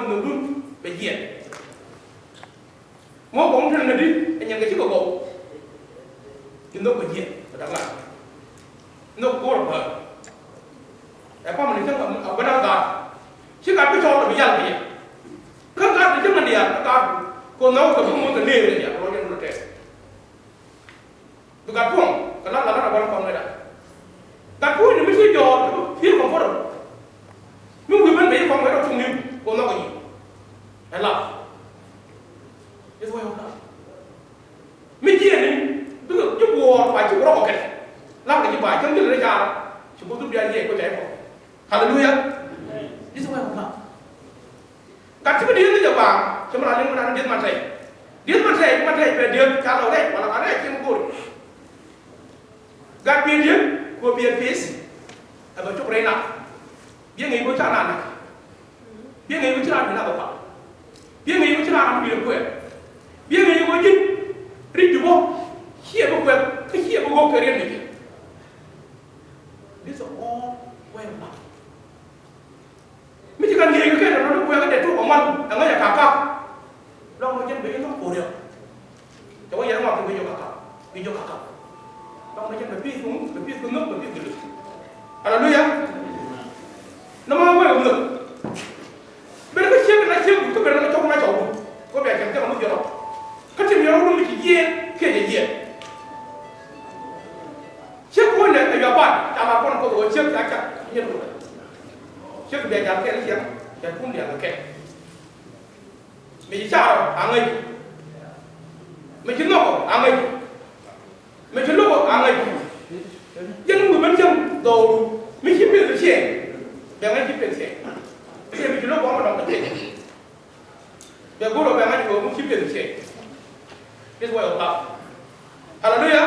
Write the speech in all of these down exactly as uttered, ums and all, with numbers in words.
nhökdun bɛ jiɛn. Mɔ kɔŋ tɛn nɛ di ɛ nyɛn kɛ cikɛ gɔw. Ci nhök bɛ jiɛn bɛ da̱k lat. Nhök go̱o̱r bä. Ɛ pam ni cäŋ a bä da̱k gaat. Ci gat bi cɔɔl bɛ yal kɛ yɛ. Kä gat bi cäŋ a diaal kä gat bi ko̱n nhɔk kɛ bi muɔth kɛ neer kɛ diaal kɛ rɔ jɛn wulɛ tɛɛr. Bi gat puɔ̱ŋ kɛ lat lat lat a gua̱n kɔn wetda. Gat puɔ̱ŋ ni mi ci jɔɔr kɛ bi feel comfortable. Mi wi̱i̱ ben bɛ yi kɔn wetda tuŋ ni kɛ nhɔk kɛ yi. Ɛ lap. It's way of love. Mi jiɛni bikɛ ji̱ buɔɔr ba ci wurɔk kɛ kɛn. Lat kɛ ji̱ ba cäŋ ji̱ lɛ car ci bo̱th bi a yiɛc kuec a yi kɔn. Hallelujah. This is way of love. Gat ti bi dieth ni jɛ baaŋ cɛ mi la liŋ mi la ni dieth man tɛy. Dieth man tɛy man tɛy bɛ dieth ca lɔ rɛc wala ka rɛc cieŋ go̱o̱ri. Gat biɛ dieth kɛ biɛ pis. Ɛ bɛ cuk rɛy nak. Biɛ ŋäc bä ca na nak. Biɛ ŋäc bä ci raan mi nak bä pal. Biɛ ŋäc bä ci raan mi dieth kuɛɛr. Biɛ ŋäc bä ji̱n ri̱c di bä ciɛ bä kuɛth kä ciɛ bä ɣöök kɛ riet ni jɛ. This is all way of love. Mi ci kɛn ŋi̱i̱c kɛ kɛn tɔ̱tɔ̱ ni kuɛɛk kɛ dee tuk kɛ ŋuan ɛŋa yɛ kakak. Lɔk nɔ jɛn ben yɛ nhɔk ko̱r yɔ. Cɛ wä yɛn ŋɔak kɛ ben yɔ kakak ben yɔ kakak. Lɔk nɔ jɛn bɛ pi̱i̱th kɛ ŋu bɛ pi̱i̱th kɛ nhök bɛ pi̱i̱th kɛ luk. Aleluya. Nɔmɔ wee wä nhök. Ben kä ciek na ciek wut kä ben na cɔk na cɔk wut. Wä bia cɛn cɛn ŋu jɛ rɔ. Kä tim yɔrɔ wut mi ci yieen kiɛ jɛ yieen. Ciek kuɔ̱nyɛ ɛ yuapan ca la kɔn Kuoth ɣöö ciek ca cak nyet wut. Ciek bia jal kɛl ciek ca kun diaal kɛ kɛl. Mi ci carɔ a ŋäc. Mi ci nhɔkɔ a ŋäc. Mi ci lukɔ a ŋäc. Jɛn mi wi̱i̱ ben cäŋ dhɔɔru mi ci peth ciek. Bɛ ŋäc ci peth ciek. Ciek mi ci lukɔ ɔmɔ dɔŋ kɛ ciek. Bɛ go̱r ɔ bɛ ŋa̱c kɛ ɣöö ŋu ci piɛth cɛ. This way of love. Hallelujah.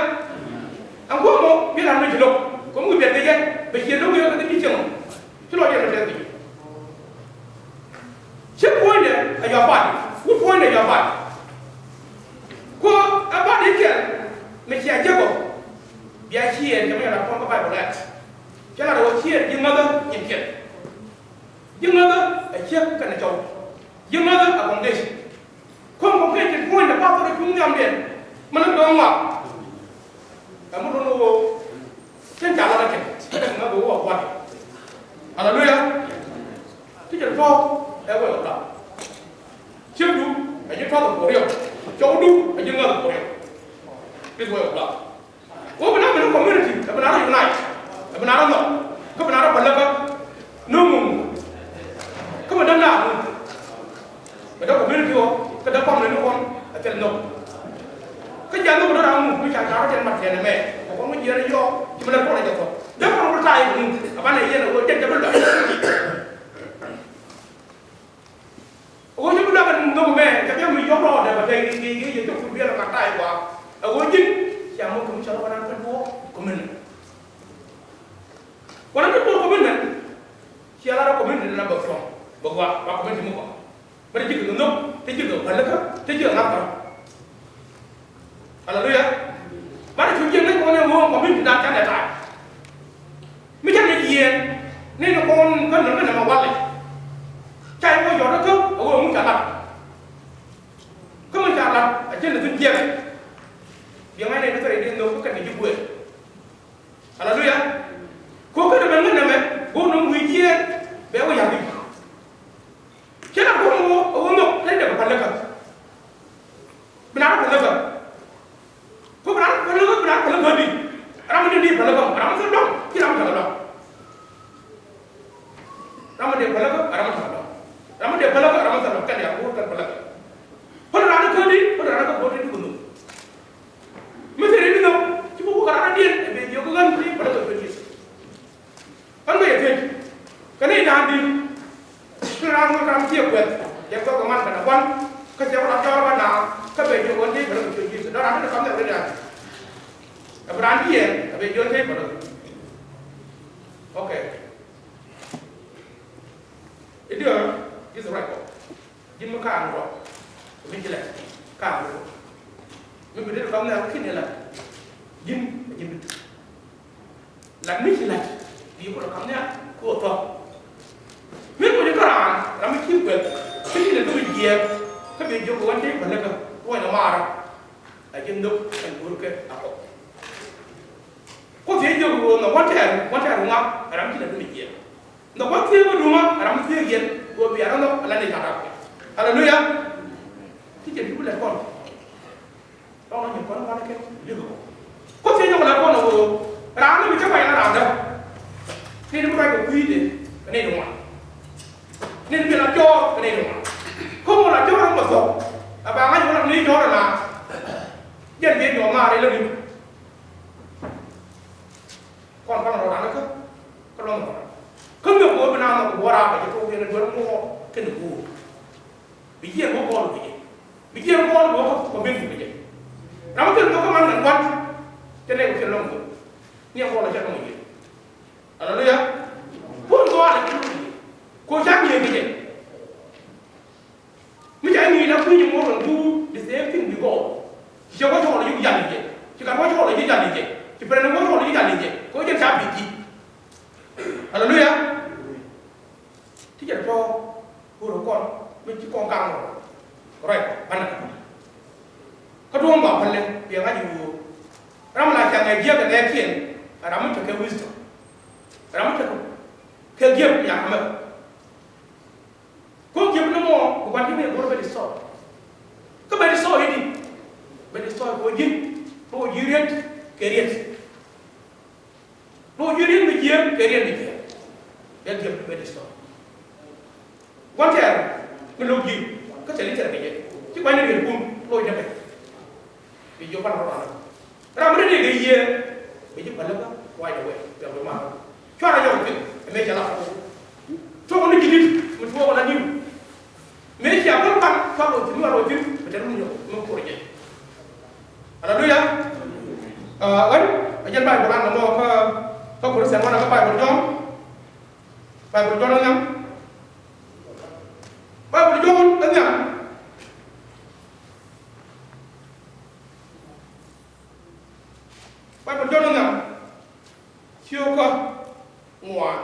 Ɛn kuɔ̱mɔ bi ran mi ci lo̱k kɛ mi wi̱i̱ piɛth kɛ jɛ bɛ ciɛ lo̱k yɛ kɛ ti cieŋ. Ci lɔ jɛ mi tɛth kɛ jɛ. Ci puɔ̱nydɛ a yɔ bad. Wut puɔ̱nydɛ yɔ bad. Kuɔ ɛ bad in kɛl mi cia jɛ bɔ. Bia ciɛ jɛ mi yɛ la puɔ̱n kä Bible at. Cɛ la rɛ wä ciɛ ji̱ ŋäthä nyin kɛl. Ji̱ ŋäthä a ciek kɛnɛ cɔw. Ji̱ ŋäthä a kɔŋ dec. Kɔŋ kɔŋ kɛ cin puɔ̱ny dɛ pastor cuŋ nhiamdiɛn. Mɛn ni dɔ̱ŋ ŋɔak. Ɛ mi lun ɣöö cin ca lat a cin ɛ dee ŋäth ɣöö a kuat. Aleluya. Ti cin tɔ̱ ɛ wee ɔ lat. Ciekdu ɛ ji̱ tɔ̱th ɛ kuɔriɛw. Cɔwdu ɛ ji̱ ŋäth ɛ kuɔriɛw. This way of love. Wä bi na bi ni community ɛ bi na rɔ unite ɛ bi na rɔ nhɔk kä bi na rɔ bäläkä. Ni ŋuŋ kä mi däŋ na ŋuŋ mi däŋ community wä kä däŋ family ni kɔn ɛ thil nhɔk. Kä jiath nhɔk mi däŋ na ŋuŋ mi ca ca rɔ jɛn mat jɛn ɛmɛ ɛ kɔn mi jiɛn yɔɔ ci mi lät kɔn ɛ jɛ thɔk däŋ kɔn bi ta̱a̱ i̱ ŋuŋ ɛ banɛ yɛn ɛ wä jɛn jɛ bi luac. Ɛ ɣöö ci bi luakä nhök mɛ kɛ biɛ mi yɔk rɔɔdɛ bɛ tɛy ri ri ri yɛ cok kur biɛl ɛ mat tay gua̱a̱k. Ɛ ɣöö ji̱n cia mot kɛ mi cɔl ɛ wanan pɛn duɔ̱ɔ̱k commitment. Wanan pɛn duɔ̱ɔ̱k commitment. Cia lat ɛ commitment na bɛ cuɔ̱ŋ bɛ gua̱a̱k ba commitment mi kɔn. Bä te ji̱ kɛ nhök te ji̱ kɛ pälikä te ji̱ kɛ ŋa̱th kärɔ. Aleluya. Banɛ cu jiɛn ni kɔn ɛ ŋo̱o̱ŋ kɔmiti dan canɛ ta̱a̱. Mi canɛ jiɛn ni ni kɔn kä nöm kä nöm ɛ walɛ. Ca yɛ wä yɔt kä kä ɛ ɣöö ŋu ca lat. Kä mi ca lat a jiɛn ni thun jiɛn. Biɛ ŋa̱c nɛ ni thɛrɛ di nhök kä kɛn kɛ ji̱ guëër. Aleluya. Ko kä nöm ɛn kä nömɛ go̱o̱r nöm wi̱i̱ jiɛn bɛ wä ya̱k i̱. Cɛ na go̱o̱r ŋo̱o̱ŋ ɛ wä nhök te dee kɛ pälikä. Bi na rɔ pälikä. Ko bi na rɔ pälikä bi na rɔ pälikä di. Ram mi dee di pälikä ram mi thil dɔ̱ŋ ci ram mi thil dɔ̱ŋ. Ram mi dee pälikä ram mi thil dɔ̱ŋ. Ram mi dee pälikä ram mi thil dɔ̱ŋ kɛn ya go̱o̱r kɛn pälikä. Päl ran kä di päl ran kä go̱o̱r di di kɛ nhök. Mi thil di di nhök ci bi wä kɛ ran diɛn ɛ ben jiök ɣän di pälikä ben di. Ɣän bä yɛ thiec kɛ ni da̱a̱n di̱t. Ti raan wä ram ciɛ kuɛth cɛ kuɛth kɛ man kɛnɛ kuan. Kä cɛ wä ram cɔɔr bä naath kä bɛ jiök ɣän tec bä rɔ kɛ ciöt Ji̱thɛ dɔ̱ ran ti ni kam nɛ wä ni da̱a̱n. Ɛ bi raan jiɛɛn ɛ bɛ jiök tec bä rɔ. Okay. Idiɔ Ji̱thɛ ruac kɔ. Ji̱n mi ka̱a̱ŋ rɔ mi ci lɛ ka̱a̱ŋ rɔ. Mi bi dee kam nɛ wä ki̱n ni la ji̱n ɛ ji̱n bi. Lat mi ci la̱t bi kulɛ kam nhial kɛ ɣöö thɔ̱k. Mi kuc kä raan ram mi ci kuɛth. Kä ci lɛ bi jiɛɛk kä bi jiök ɣän ti pälikä ruɔ̱n ɛ maarä. A ji̱ nhök ɛn go̱o̱rkɛ a kɔk. Kuoth thiec jiök ɣöö nhɔk ɣän tɛɛr, ɣän tɛɛr ŋuak ɛ ram ci lɛ bi jiɛɛk. Nhɔk ɣän thiec kä duŋä ɛ ram thiec yɛn ɣöö bia rɔ nhɔk ala ni ca̱r ram. Aleluya. Ti cɛ bi lɛ kɔn. Lɔŋ ni kɔn kɔn kɛ li̱th kɔ. Kuoth thiec nyɔk la kɔn ɣöö raan ni mi cä kuany la raan dä. Ni ni mi ruac kɛ kui̱dɛ kɛ ni ni ŋuan. Ni ni mi la jɔɔr kɛ ni ni ŋuan. Kä ŋuan la jɔɔr ŋuan thok. A ba ŋa̱c ŋuan ni jɔɔr na. Jɛn biɛ nyɔk ŋaar ilä ni. Kɔn kɔn rɔ raan kä kä lɔŋ rɔ. Kä mi ɣöö bi na ŋuan kɛ buɔra bɛ jɛ tok yɛn duer ŋuɔ kɛn guur. Bi jiɛn wä kɔn bi jɛ. Bi jiɛn kɔn wä kɔ kɔ ben bi jɛ. Ram kɛn kɔ kɔ man kan wat. Kɛn nɛ kɔ kɛn lɔŋ kɔ. Ni kɔn la jɛ lɔŋ jɛ. Aleluya. Pun kɔ ala jɛ lɔŋ jɛ. Kɔ ca jɛ bi jɛ. Mi ca ni la kui̱ ni mɔ rɔn du the same thing bi gɔ. Jɛ wä jɔl jɛ jɛ. Ci ka wä jɔl jɛ jɛ. Ci pɛrɛ ni wä jɔl jɛ jɛ. Kɔ jɛ ca bi ji. Aleluya. Ti jɛ tɔ wurɛ kɔn mi ci kɔn kaŋ rɔ. Rɔy kɔ banɛ kɔ. Kä duɔ̱ŋ ba päl lɛ biɛ ŋa̱c i̱ wur. Ram la ca ŋɛ jiɛk ɛ nɛɛkiɛn ɛ ram mi tekɛ wisdom. Ɛ ram mi tekɛ kɛ giɛk nya kä mɛ. Kä giɛk ni mɔ kɛ ban ji̱ mi ɛ go̱r bɛ di sɔɔy. Kä bɛ di sɔɔy i̱di bɛ di sɔɔy kɛ wä ji̱ kɛ wä ji̱ riet kɛ riet. Ro ji̱ riet mi jiääk kɛ riet mi jiääk. Bɛ jiääk bɛ di sɔ. Gua̱n tɛɛr mi lo̱k ji̱ kä tɛl i̱ tɛr kɛ jɛ ci gua̱n ni riet kun ro ji̱ nɛ bɛ. Bi jiök pan rɔ ran ram mi riet kɛ yiëë. Bi ji̱ päl kä right away bɛ bi mar. Cuarɛ jɔk pith ɛmɛ cɛ la. Tuɔk ni ji̱ dit mi tuɔk la niw. Mëë cia päl pan kä rɔ thi̱n wa rɔ thi̱n bɛ tɛr mi nyɔk mi kuɔr jɛ. Aleluya. Ɣän a jɛn Baibol an nɔmɔ kä kä Kurithian wanɛ kä Baibol Jɔ̱ɔ̱n. Baibol Jɔ̱ɔ̱n ɛ nhiam. Baibol Jɔ̱ɔ̱n ɛ nhiam. Baibol Jɔ̱ɔ̱n ɛ nhiam. Cio̱kä ŋuan.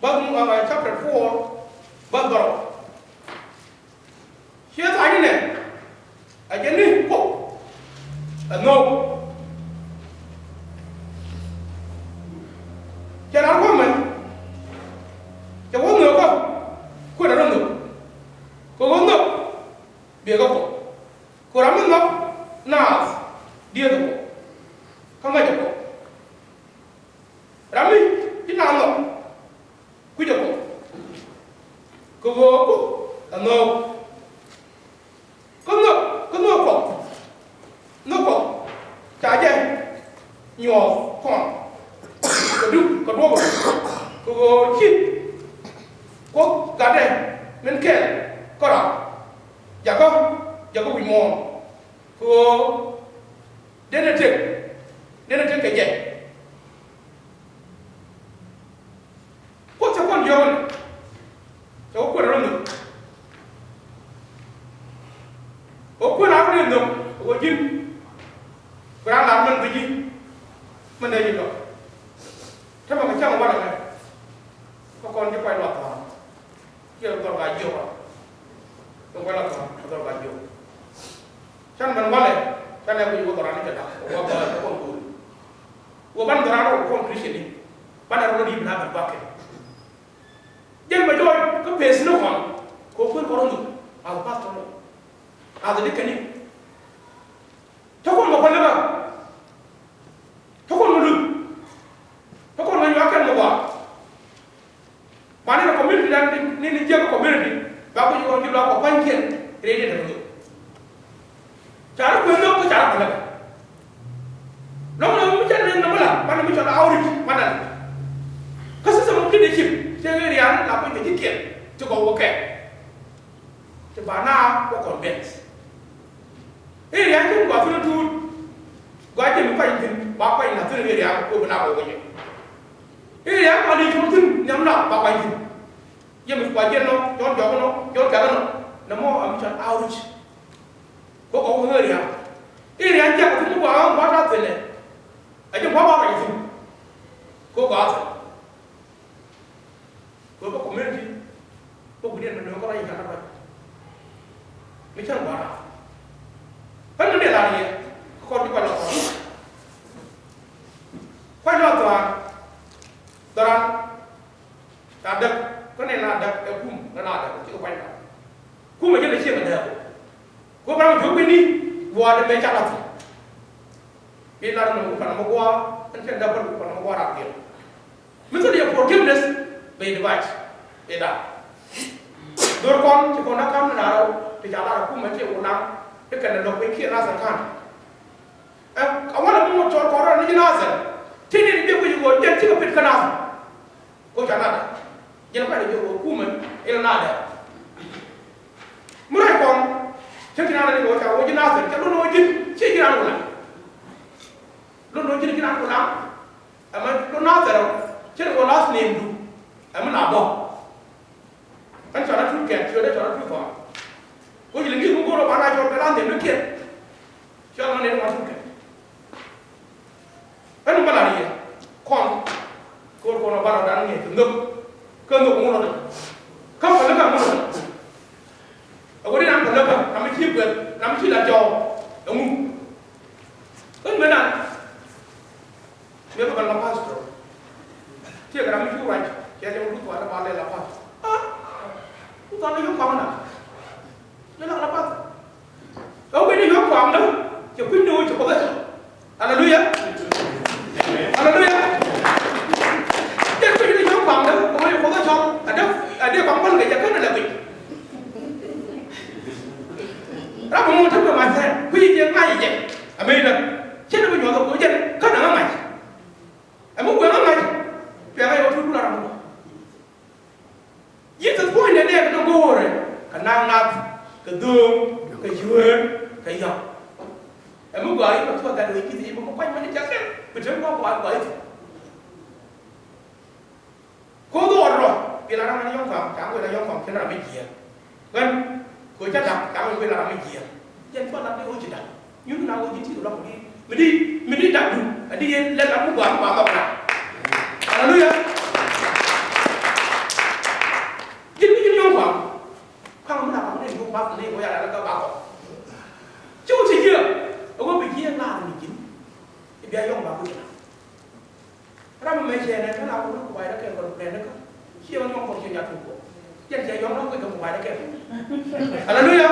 Bäth, uh, chapter four, bäth bärɔw. Ciɛ tha̱a̱ŋ inɛ a jɛ ni kok ɛ nhök. Cɛ lar kuɔmɛ cɛ wä nhökä kuɛn a rɔ nhök. Kɛ wä nhök biɛ kɛ kok. Kɛ ram mi nhɔk naath dieth ɛ kok kä ŋäc ɛ kok. Ram mi ci naath nhɔk kui̱c ɛ kok kɛ ɣöö kok ɛ nhök. Kä nhök kä nhök kɔk nhök kɔk ca jɛ nyuɔɔth kɔn kɛ duk kɛ duɔ̱k kɛ ɣöö ci kuoth gatdɛ min kɛl kä ram jakä jakä wi̱c muɔ̱ɔ̱n kɛ ɣöö denɛ tëk denɛ tëk kɛ jɛ. Kuoth cɛ kɔn jiök ɛn cɛ wä kuɛn rɔ nhök. Wä kuɛn rɔ nhök wä ji̱n. Kuɛn rɔ lar mɛn bi ji̱ mɛn dee ji̱ lɔ. Tämɛ kɛ cäŋ walɛ mɛ kä kɔn ji̱ kuay luath thɔɔn. Kiɛ dhɔr ka jiök ɔ. Kɛ kuay luath thɔɔn kɛ dhɔr ka jiök. Can mɛn walɛ can ɛ kui̱ wä dhɔr ani cɛ dak wä bä kɔn go̱o̱l. Wä ban dhɔr ani wä kɔn Christian ni ban ɛ rɔ di bi na bɛn bakɛ. Jɛn bɛ jɔɔc kä pes ni kɔn kɛ kui̱ kɔn rɔ nhök. As pastor ni as a deacon ni. Te kɔn mɔ kɔn lɛ ba. Te kɔn mɔ luth. Te kɔn mɔ nyuak kɛn mɔ gɔaa. Ba ni kɛ community dan ni ni jiɛk community ba ku ji̱ kɔn ji̱ lɔak kɔ pa̱nykiɛn rɛy ni dɛm. Ca rɔ kueth nhök kä ca rɔ kɔn lɛ ba. Lɔŋ lɔŋ mi cɛ ni nɔmɔ la ba ni mi cɔl outreach ba na. Kä system of leadership cɛ rian la kueth kɛ ji̱ kiɛn ti kɔ wä kɛ. Ti ba na wä convince. Area ti gua thil tuut gua jɛ mi kuany thi̱n ba kuany na thil area ko bi na ko wä jɛ. Area ko ni tuut thi̱n nyam na ba kuany thi̱n. Jɛ mi kua jɛ nɔ jɔn jɔk nɔ jɔn kɛk nɔ. Na mɔ a mi cɔl outreach. Ko ko wä area. Area jɛ ko thi̱n gua gua ta thi̱n nɛ. A jɛ gua ba kuany thi̱n. Ko gua thi̱n. Kɛ bä community bä wi̱diɛn bä nööŋ kä ruac i̱ gat ruac. Bi lar nɔmɔ ku pan nɔmɔ gua̱a̱, ɛn cɛn dapal ku pan nɔmɔ gua̱a̱ rap diɛn. Mi thil yɛ forgiveness, bɛ divide, bɛ da̱a̱. Dhor kɔn ci kɔn a kam ni lar ɔ, ti ca lar a kumɛ ti wulaŋ, ti kɛn a lɔk piny kiɛ Nasir kan. Ɛ, a wala mi ŋut cɔl kɔn rɔ ni Nasir, ti ni ni bi kui̱ kɔ jɛn ti kɛ pit kä Nasir. Ko ca lat. Jɛn kuany jɛ wä kumɛ il nadɛ. Mi rɛy kɔn cä ji̱n an ni wä ca wä ji̱ Nasir, cɛ lun wä ji̱n ci ji̱n an wä la. Lun wä ji̱n ji̱n an wä la. Ɛmɛ lun Nasir cɛ wä last name du. Ɛmɛ la bɔ. Ɛn cɔn a tut kɛn ciö dee cɔn a tut kɔn. Ko ji̱ lɛ ŋi̱i̱c mi go̱o̱r ɔ ba na cɔl kɛ last name ni kiɛn. Cɔl ma nɛn ma thuk kɛ. Ɛn bä lar yɛ kɔn. Ko̱r kɔn ɔ banɔ dan ŋi̱i̱c kɛ nhök. Kä nhök ŋun ɔ dee kä pälä kä ŋun ɔ dee. Ɛ wä di ram pälä kä ram mi ci guɛl ram mi ci la jɔw. Ɛŋu. Kä mɛ dan. Mëë bä kɛ la pastor. Tiɛɛk ram mi cu ruac cɛ liŋ Ruth Thuan ba lɛ la pastor. Ah! Ruth Thuan la yom kɔaŋ na. Lɛ la la pastor. Ɛ wee ni yom kɔaŋ na cɛ kui̱ ni wee cɛ kɔbɛ. Aleluya. Aleluya. Cɛ kui̱ ni yom kɔaŋ na kɛ wee kɔbɛ cɔl. A dee, a dee kɔaŋ pal kɛ jɛ kɛn lɛ kui̱. Ram mɔ mɔ tɛmɛ ma thɛn kui̱ jɛ ŋa̱c jɛ. Amɛn. Cɛ ni bi nyuɔth kɛ kui̱ jɛ kɛn ŋa̱c. Ɛmɛ kuɛ ŋa̱c. Cuɛ ŋa̱c wä tuut kula ram mɔ. Jesus puɔ̱nydɛ nɛɛk ni go̱o̱rɛ kɛ naŋ nath kɛ dho̱o̱ŋ kɛ cuëër kɛ yɔ̱k. Ɛmɛ gɔaa i̱ mɛ thuɔ̱k gat wee ji̱th i̱ mɛ kuany mɛn i̱ cɛ kɛl bi te gɔaa gɔaa i̱ thuɔ̱k. Ko̱ dhɔɔr rɔ bi la ram ni yɔ̱ŋ kɔam ca ŋuɛ la yɔ̱ŋ kɔam kɛn ram mi jiɛɛl. Ɣän kɛ ɣöö ca da̱k ca ɣöö kuël ram mi jiɛɛl. Jɛn cua lat ni ɣöö ci da̱k. Nyuth na ɣöö ji̱ ti̱i̱ lɔk mi di mi di mi di da̱k du a di yɛn lɛl ram mi gua̱a̱r mi ba dhɔk ram. Aleluya. Ji̱n mi ji̱n nyɔ̱ŋ gua̱a̱r. Ka̱n mi na ka̱n ni yuk bath ni ɣöö ya lat kä ba kɔ. Ci ɣöö ci jiɛɛl a ɣöö bi jiɛɛl laar mi ji̱n. I̱ bia yɔ̱ŋ ba kui̱ ram. Ram mɛ cɛ nɛ kä la wun ku bay rɛ kɛ kɔn plɛn kä. Ciɛ wun yɔŋ kɔn ciɛ nyat kɔ. Jɛn cɛ yɔŋ ram kɛ kɛ ku bay rɛ kɛ. Aleluya.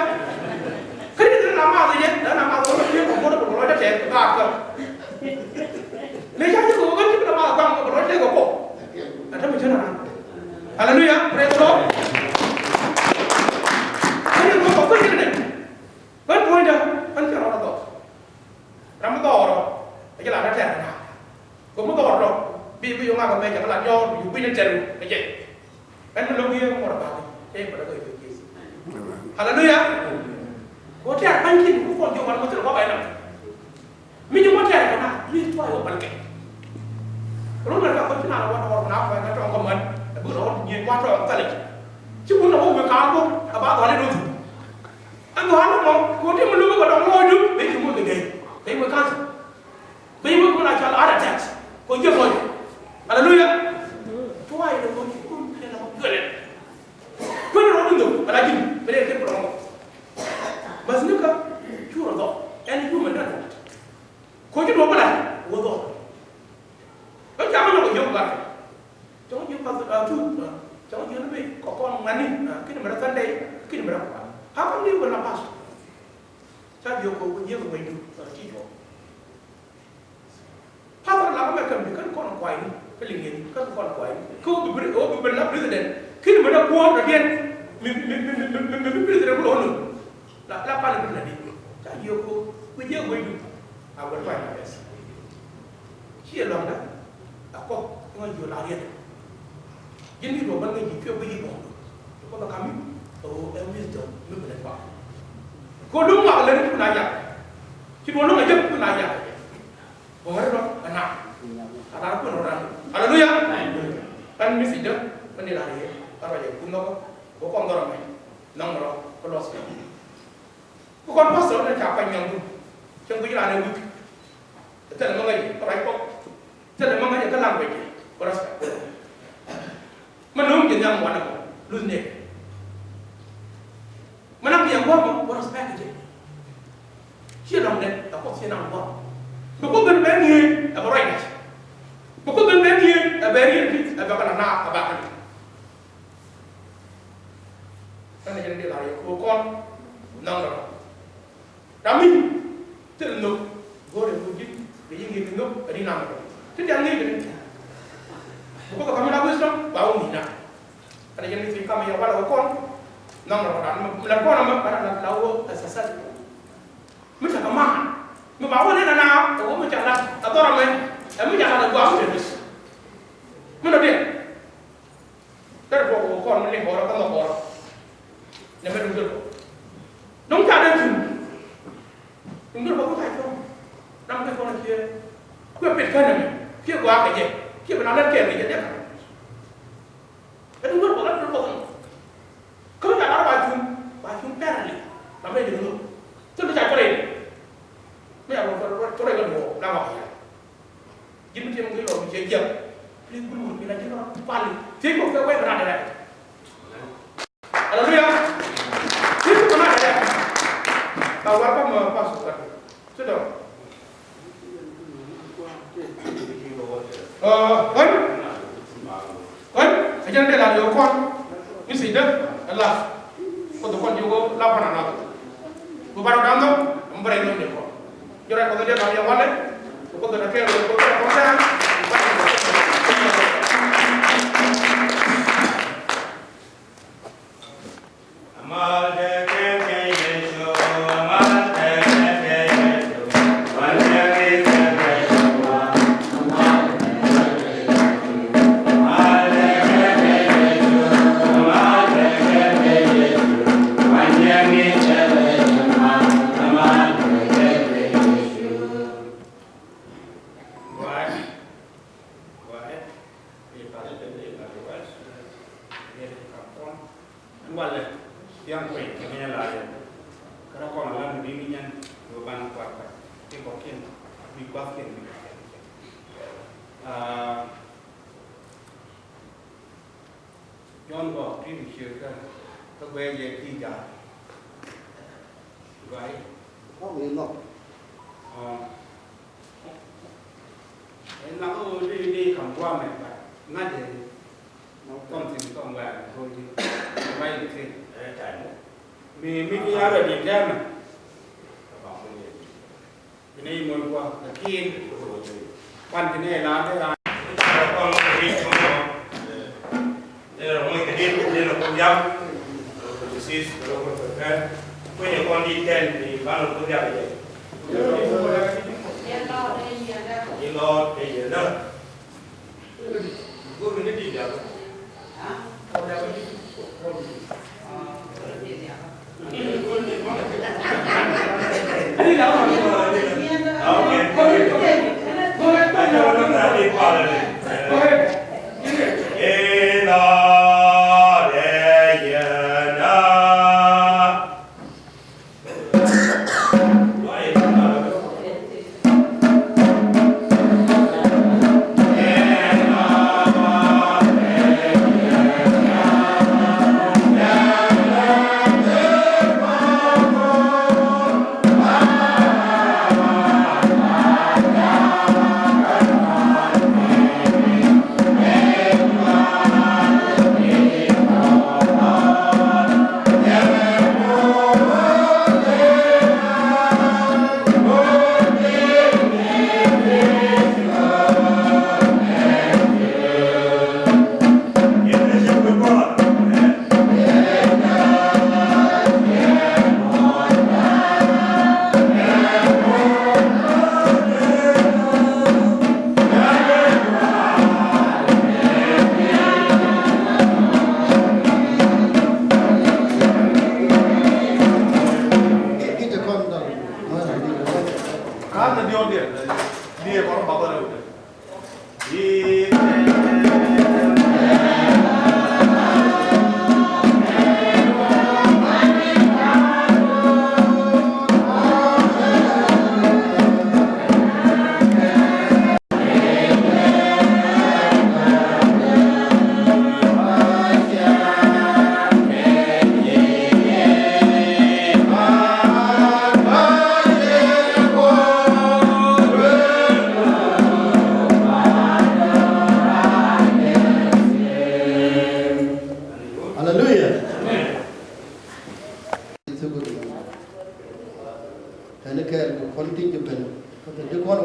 Kä ni dee na ma dee jɛ na ma dee wun ciɛ kɔn bɔt kɔn lɔ jɛ kɛ ka kɛ. Mɛ ca jɛ kɔ kɛ ci na ma kɔn kɔn lɔ jɛ kɛ kɔ. A ta mɛ cɛ na. Aleluya. Praise the Lord. Kä ni kɔ kɔ kɔ ci nɛ. Bän puɔ̱nydä bän cɛ rɔɔdä dhɔk. Ram mi dhɔɔrɔ a jɛ la rɛ tɛr kɛ na. Kɛ mi dhɔɔrɔ bi bi yɔŋ a kɛ mɛ cɛ kɛ la jɔɔr bi yuk gui̱n ni tɛr kɛ jɛ. Ɛn mi lo̱k yɛ ŋuɔr ba kɛ cɛ bä dä kɛ yuk gui̱n. Haleluya. Kɛ tɛr bän kin ku kɔn jɔɔr mi thil kɔ bɛ nam. Mi ji̱ mɔ tɛɛr kɛ na mi tuay wä pal kɛ. Run mɛ ka kɔc ci na la wat ɣɔr na kuɛ ka tɔŋ kɛ män. Ɛ bi rɔɔd nyiee kuat tɔŋ thalic. Ci kun na wä wek kaal bok a ba dhɔl in wä thuk. Ɛn dhɔl in mɔ kɛ wä ti mi luk kɛ dɔŋ lɔɔc dun ben ci muɔth kɛ gɛy ben wek kansɛ. Ben wek mi la cal heart attack kɛ jiɛ lɔc. Aleluya. Tuay in wä ci kun kɛ na wä juɛlɛ. Kuën rɔɔd in dhok ala ji̱n ben ɛ kɛ bi rɔɔd. Bas ni kä cu rɔ dhɔk ɛn human done. Koci duɔ̱p la wä dhɔr. Kä ca ŋä nyɔk jiök gat. Ca ŋä jiök path a tuut. Ca ŋä jiök ni bi kɔ kɔn ŋuani. Kini mɛ rɛ Sunday kini mɛ rɛ kuan. How come ni wä la pastor? Ca jiök kɔ wä jiök wä du. Ci jɔk. Pastor la mɛ kɛm bi kɛn kɔn kuay ni. Kä liŋ yɛn kɛn kɔn kuay ni. Kä wä bi bri wä bi bri la president. Kini mɛ rɛ kuɔn rɛ diɛn. Mi mi mi mi mi mi president wä lɔ nu. La la pal bi la di. Ca jiök kɔ wä jiök wä du. A wä kuay ni bɛs. Ciɛ lɔ̱ŋdä a kɔk ŋä jiö la riɛt. Ji̱n mi duɔ̱k bän ŋä ji̱ cuɛ guic i̱ buɔ̱ŋdu. Kɔn ɛ kam mi ɛ ɣöö ɛ wisdom mi bi lɛ kɔak. Kɛ ɣöö luŋ ŋɔak lɛ ni kun a jak. Ci duɔ̱k luŋ a jek kun a jak. Buɔ̱ŋ ri rɔ ɛ na. A lar kun rɔ ran. Aleluya. Ɛn mi thiecdä bä ni lar yɛ ɛ rɔ jɛ kun nhɔk. Kɛ kɔn dhɔr ɛmɛ nhɔk rɔ kä luɔth. Kɛ kɔn pastor ni ca kuany nhiamdu. Cäŋ guic raan ɛ wik. Thilɛ mi ŋäc kä ruac kɔk. Thilɛ mi ŋäc kä language ku respect. Mi no̱o̱ŋ jɛ nhiam wanɛ kɔ luth nek. Mi naŋ jɛ gua̱a̱k mɔ ku respect jɛ. Ciɛ lɔŋdɛ ɛ Kuoth ciɛ naŋ gua̱a̱k. Bi Kuoth ben ben ŋi̱i̱c ɛ bɛ ruac ŋa̱c. Bi Kuoth ben ben ŋi̱i̱c ɛ bɛ riet pi̱th ɛ bɛ kɛ la naath ɛ bɛ kɛ la. Ɛn ɛ jɛn di la yɛ ku kɔn naŋ lɔ. Ram mi thil nhök go̱o̱rɛ ku ji̱ kɛ yi Ri nam ti dial ni gini. Buku ka kamina wisdom ba wu ni na. Kana jeni ti kama ya wala ko kon. Nang na wala mi la kon ma ba la la wo asasa. Mi ta kama. Mi ba wo ni na na wo mi ta la. Adora me. Mi ta la ba wu ni. Mi no dia. Tɛr bɔk wä kɔn mi liŋ bɔrɔ kä nhɔk bɔrɔ. Nɛ mɛ duŋdol bɔk. Duŋ ca dee cuŋ. Duŋdol bɔk ku ca cuŋ. Ram kɛ kɔn kiɛ. Kuɛ pit kɛn nɛ mɛ. Kiɛ gɔaa kɛ jɛ. Kiɛ bi na lɛt kɛn kɛ jɛ dee ka. Ɛ duŋdol bɔk, ɛ duŋdol bɔk. Kä mi ca lar ba cuŋ. Ba cuŋ pɛr li. Ram kɛ duŋdol. Thil mi ca cuɔr in. Mi ca cuɔr in kɛ duɔk. La ŋɔk yɛ. Ji̱n mi tiɛm kɛ lɔ mi cɛ jiɛk. Please, bul wur mi la ji̱n lɔ pal. Thiec kɔ kɛ wek rat dɛ. Hallelujah. Thiec kɔ rat dɛ. Ka war ka mɔ pastor ka. Sit down. Uh, when? Kɔn, a jɛn dee la yɔ kɔn. Mi si dee, a la. Kɔ dee kɔn yɔ la pana na. Kɔ bara dan dɔ, mbara yɔ ne kɔ. Jɔrɛ kɔ dee la yɔ wale. Kɔ dee na kɛ, kɔ dee kɔ sɛ. Go ahead. Go ahead. Ɛ pal ɛ pɛn ɛ pal ɛ wal. Ɛ kam kɔn. Ɛn walɛ. Thiaŋ kuɛny kɛ mɛn ɛ la yɛn. Kɛ rɔ kɔn a lan bi mi nyɛn. Bi ban kuat kuat. Ti kɔkiɛn. Bi kuathkiɛn bi kuathkiɛn. Ah, Jɔ̱ɔ̱n gɔɔk ti mi ciötkä kä guɛc yɛ ti ja̱a̱k. Guay. Kɔn i̱ nhɔk. Ɛ nhɔk ɣöö di di kam guamɛ, but ŋa̱t yɛ something somewhere. Guay ni thing. Mi mi di yarɛ di tɛmɛ. Bi nɛy muɔ̱ɔ̱n kua̱r, lakin kuan ti nɛy la dee raan. Kɔn kɛ rin kɔn kɔn. Dee rɔ muɔ̱ɔ̱n kɛ rin, dee rɔ kuɔ̱n yam. Disease, dee rɔ kuɔ̱n kɛ kɛn. Kuinyɛ kɔn di tɛn, di ban rɔ kuɔ̱n yam jɛ. Di lɔɔr kɛ yɛn dä.